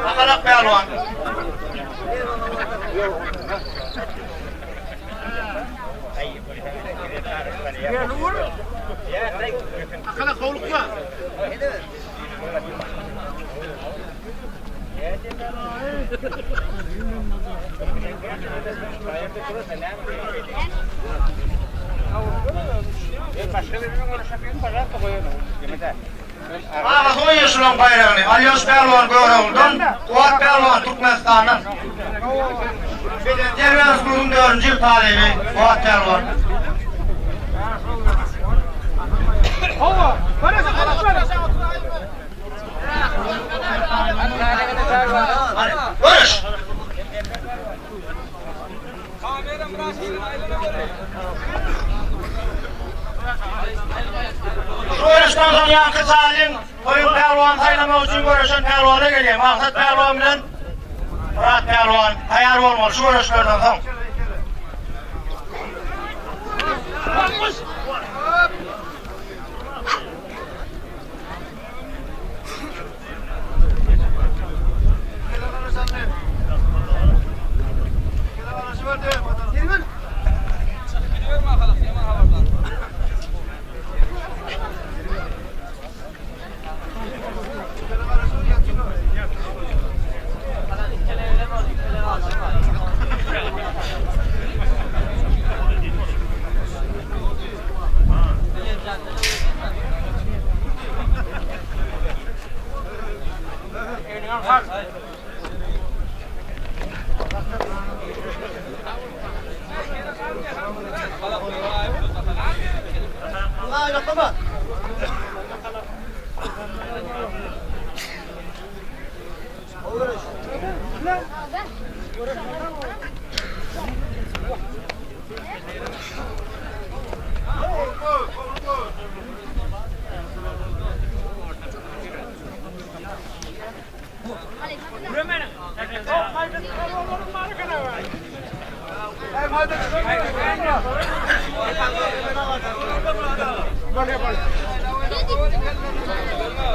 Akalak Pehlivan. Aga goýun şulan baýragyny. Alýoş Pehlivan Görogludan, Kuwat Pehlivan Türkmenistandan. Derwäz klubuň 4-nji ýyl talyby Kuwat Pehlivan. Hova. Barasa konuşma. Hadi, görüş. Şu görüşden soň ýaňky Salim toýuň pälwan saýlamak üçin görüşen pälwana gelýär. Maksat pälwan bilen Murat pälwan taýýar bolmaly şu görüşlerden soň.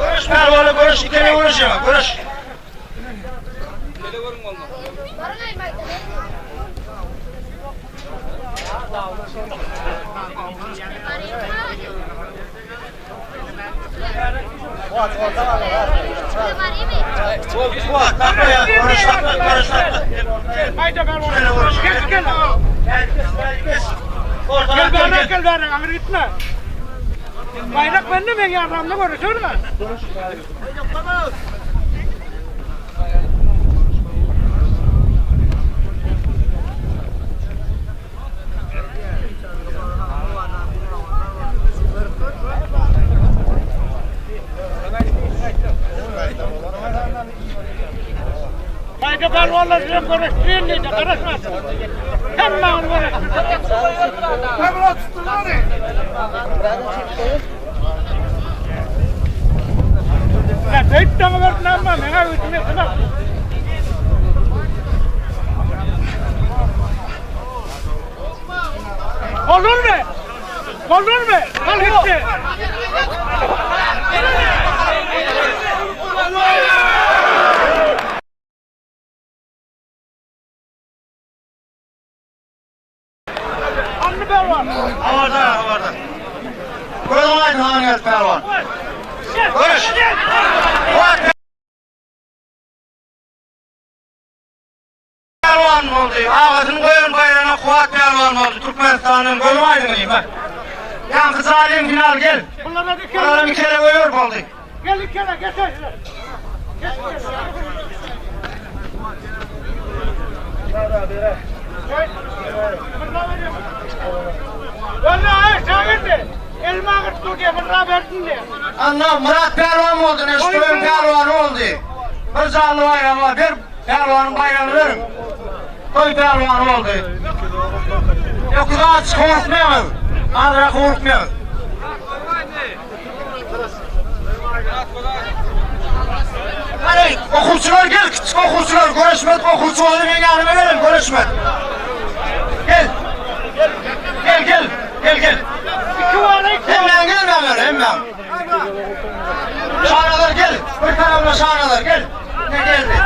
Görüş pälwany görüş, ikili görüş ýa, görüş. Kuwat, takla ya, görüş takla, görüş takla. Haydi ben Şöyle görüş. Geç gel. Gel, Ortadan Gel bana gel. gel bana. Amir gitme. Bayrak bende mi? Yarramda görüşür mü? Haydi ben vallahi size görüştüreyim diye karışmasın. Hem ben görüştüreyim. Ya tek tane verdin ama ne ötüne sana. Olur mu? Olur mu? Al gitti. Anlı ben var. Havarda, havarda. Gözün aydın han gel pälwan. Görüş. Kuwat Pälwan boldy. Agasyny goýan baýragyna Kuwat Pälwan boldy. Türkmenistanyň gözün aydın diýip. Ýaňky Salim final gel. Bunlara da Bulara bir kere goýur boldy. Gel bir kere geç. Geç. Vallahi şagirdi. Elma gırttı diye mırra verdin diye. Anna Murat Pälwan boldy, Neştoýun Pälwan boldy. Bir janly baýragy var, bir Pälwanyň baýragyny berin. Toý Pälwan boldy. Ýok, aç korkmaňyz. Azra korkmaňyz. Hany, okuwçylar gel, kiçik okuwçylar, görüşmedik okuwçy bolsa meň ýanyma geliň, görüşmedik. Gel. Gel, gel. Gel, gel. Hemmäň gelmäňler, hemmäň. Şanalar gel. Bir tarapyna şanalar gel. Ne geldi?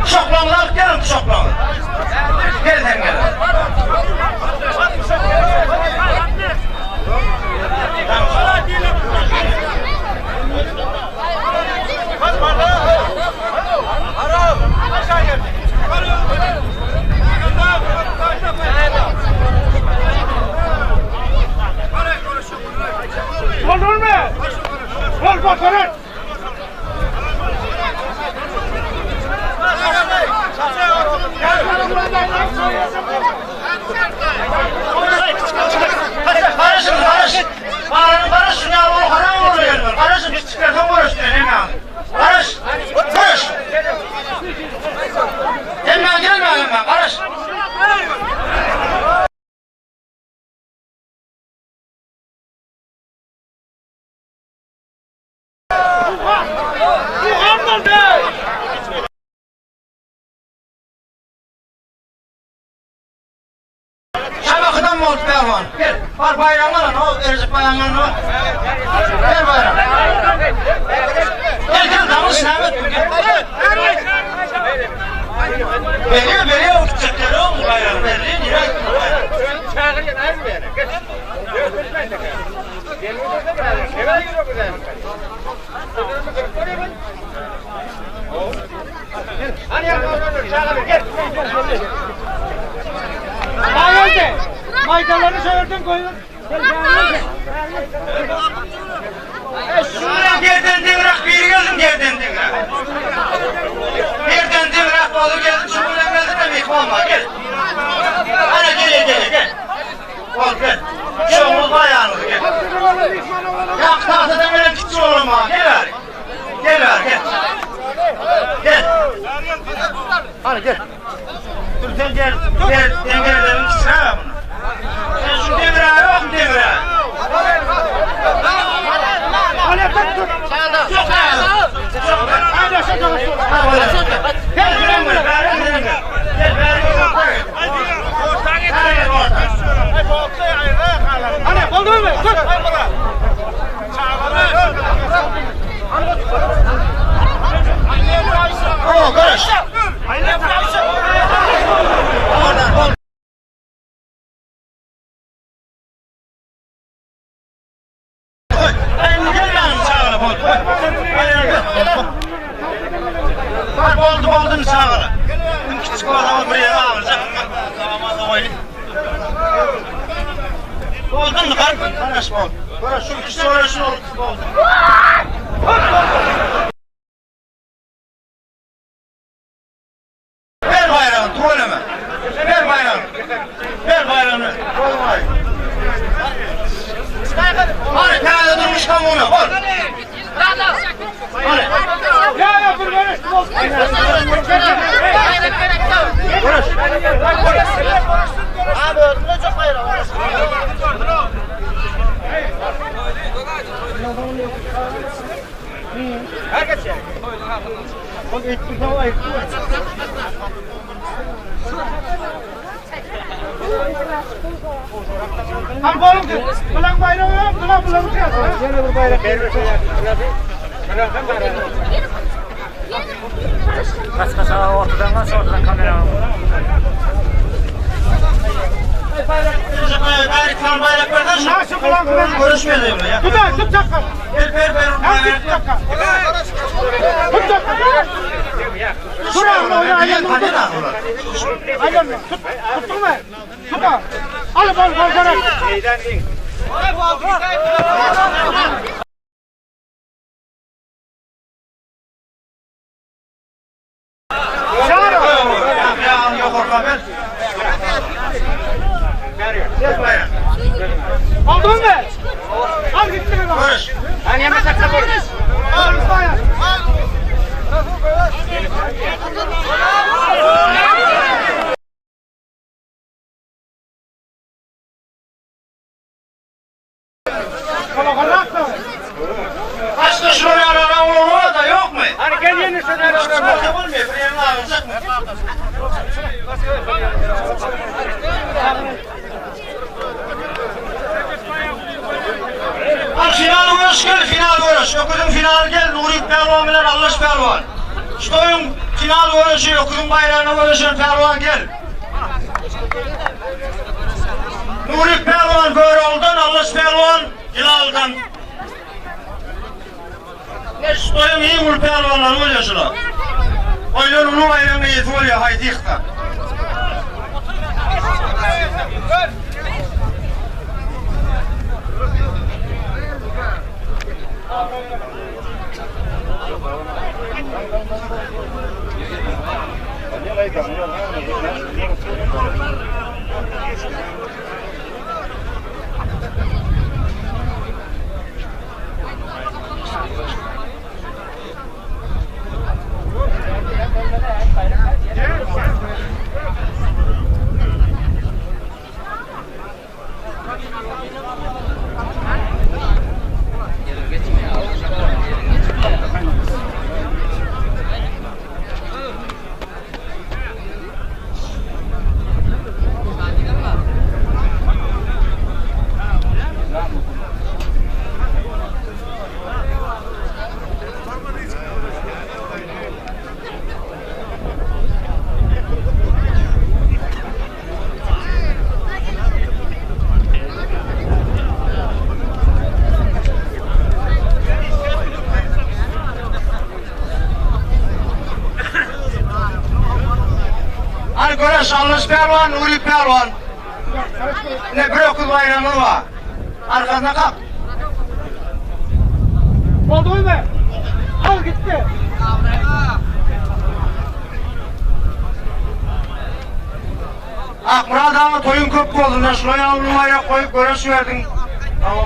Kuşaklaňyzy alyp geliň, kuşaklaňyzy. Gel sen gel. Bolduňmy? Bol botaryň. Garaşyn, garaşyn. Barany garaşyn ya, o haram oluyor. Garaşyn, biz çıkarsan görüştü, hemen. Garaş, görüş. Hemen gelme hemen, garaş. Şabakydan boldy pälwan. Gel, bar baýragyňy al, o Erjep baýaň ýanyna bar. Gel baýrak. Gel, gel, daňyş näme etdiň, gel. Berýär, berýär, o gitjekleri o baýragy berýär, nirä gitdi baýrak? Maýaldy. Maýdalaryny şo ýerden goýber. Şuraya gerden deňräk biri gelsin gerden deňräk. Gerden deňräk bolu gelsin şu bilen gelsin de mehman bar gel. Ana gel gel gel. Bol gel. Şoňul baýanyňyzy gel. Ýa tahtadan gelen kiçi oglan bar gel bäri. Gel bäri gel. Gel. Hany gel. Dur sen gel. Gel sen gel kiçiräk bunu. Sen şu deňrägi ýokmy deňrägi? Hany tut tut. Çok Hadi aşağı doğru. Gel gel gel gel gel. Gel bäri gel. Hany bolduňmy? Tut. Oo, görüş. Oradan ol. Boldy, boldy, çagalar. Kiçik oğlan bir ýere alacak. Boldun mu? Kardeş bol. Şu kişi uğraşın oldu. Ver bayrağını, tuvaleme. Ver bayrağını. Ver bayrağını. Hadi täze durmuş kamuna, bol. Hadi. Ya ya bir görüş. Görüş. Hany boluň. Bilen baýragy ýok, bilen bilen uçýar. Ýene bir baýrak. Bayrak bayrak verden Nasıl bilen bilen? Görüşmeyelim ya. Tut da, tut çakka. Ver ver ver. Hem tut çakka. Tut çakka. Dur oğlum, oyna, ayağını tut. Ayağını tut. Tuttun mu? Tut ha. Al bol bol bol. Ya yok orka ver. Ver bayrak. Aldın mı? Al gitsin. Görüş. Al bayrak. Başka şuraya. Al final görüş gel final görüş. Öküzün finaly gel Nurik pälwan bilen Allaş pälwan. Şu toýuň final görüşi öküzüň baýragyna göreşen pälwan gel. Nurik pälwan Görogludan Allaş pälwan Hilaldan. Ne şu toýuň iň uly pälwanlary bolýar şular. Goýlan uly baýragyň eýesi bolýar haýsy ýyksa. Hany göreş Allaş pälwan, Nury pälwan. Ine bir öküz baýramyz bar. Arkasyna kak. Boldumy? Al gitdi. Akmyrat aga toýuň köp bolsun. Şuna ýaly baýrak goýup göreş berdiň.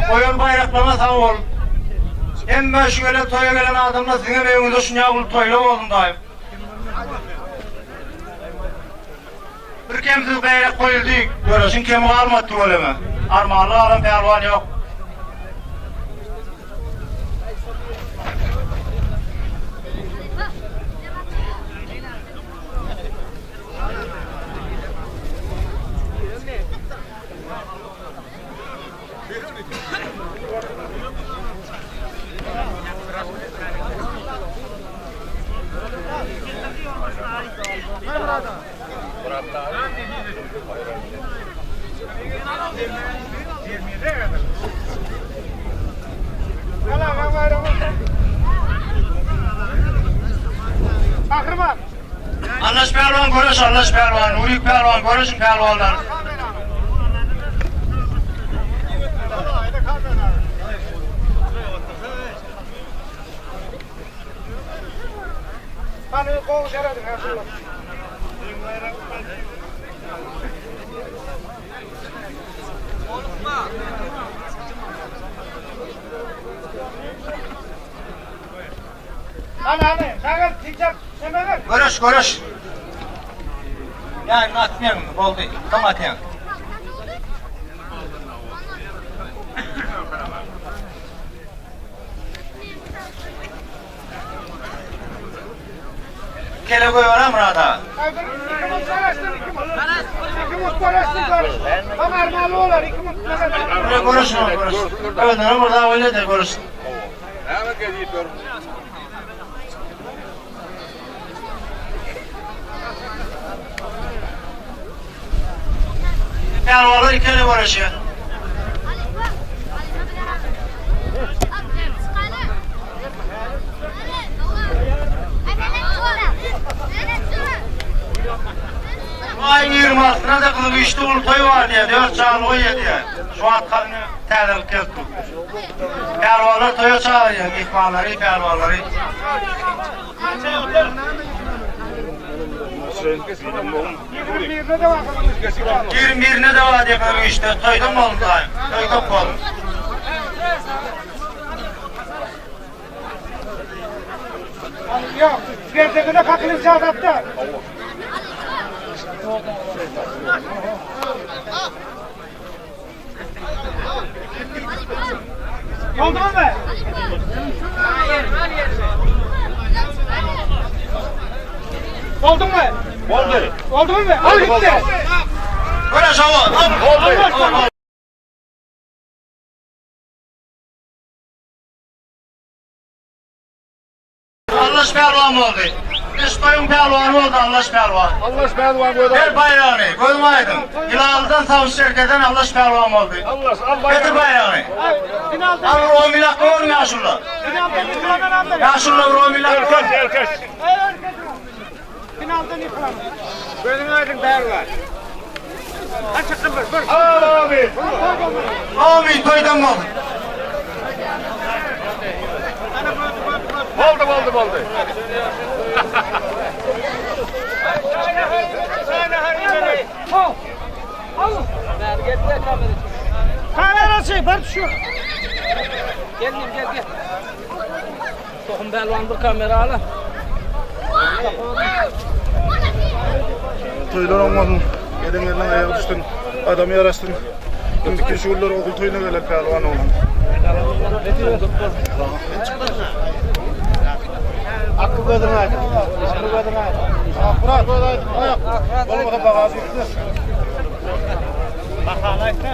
Goýan baýraklaryňa sag bol. Hemme şu gelen toýa gelen adamlar siziň hem öýüňizde şunýa uly toýlar bolsun daýym. Bir kemsiz gaýrak goýuldy. Göreşiň kemi galmady tüweleme. Armanly galan pälwan ýok. Allaş pälwan göreş Allaş pälwan, Nurik pälwan göreşiň pälwanlar. Göreş göreş. Ýaýyňy atmaýaň boldy. Soň atýaň. Kele goýber Myrat aga. Görüş, görüş. Öňüne burada öyle de görüş. Näme gezip Pälwanlar iki ele göreşýär. Aýyň ýigrimi altysyna-da gyzyl güýçli uly toý bar diýýär, dört çagly goýýar diýýär. Şu wagt galyň täzelik gelip dur. Pälwanlar toýa çagyrýar myhmanlary, pälwanlary. Ýigrimi birine de bar diýýär gyzyl güýçde. Toýdan bolun daýym, toý köp bolun. Ýok, gerçegine kaklyň çadatda. Oldu mu? Bolduňmy? Boldy. Bolduňmy? Al gitdi. Göreş hawa. Boldy. Allaş pälwan boldy. Iş toýuň pälwany boldy Allaş pälwan. Allaş pälwan göz Ber baýragyny, gözüň aýdyň. Ýylanlydan sawçy şerkeden Allaş pälwan boldy. Allaş al Getir baýragyny. baýragyny. Finalda Al bir 10 milliard görüň ýaşulular. finalda ýykylanan aldy. Ýaşulular bir 10 milliard Erkeş, görüň. erkeş. Ey erkeş. Finalda ýykylanan. Gözüň aýdyň pälwan. Ha çykdym bir, bir. Amin. Amin toýdan boldy. Boldy, boldy, boldy. Al. Al. Bäri gel-de kamera çek. Kamerası bir düşür. Gel gel gel gel. Tohum pälwan bir kamera ala. Toýlar oňmasyn, gelen gelin aýagy düşsün, adam ýaraşsyn. Indiki şu günler ogul toýuna geler pälwan oglan. Akky gözüň aýdyn. Akky gözüň aýdyn. Akmyrat göz aýdyn. Aýak. Bolmasa bagasy ýitmez. Bahany aýtsa.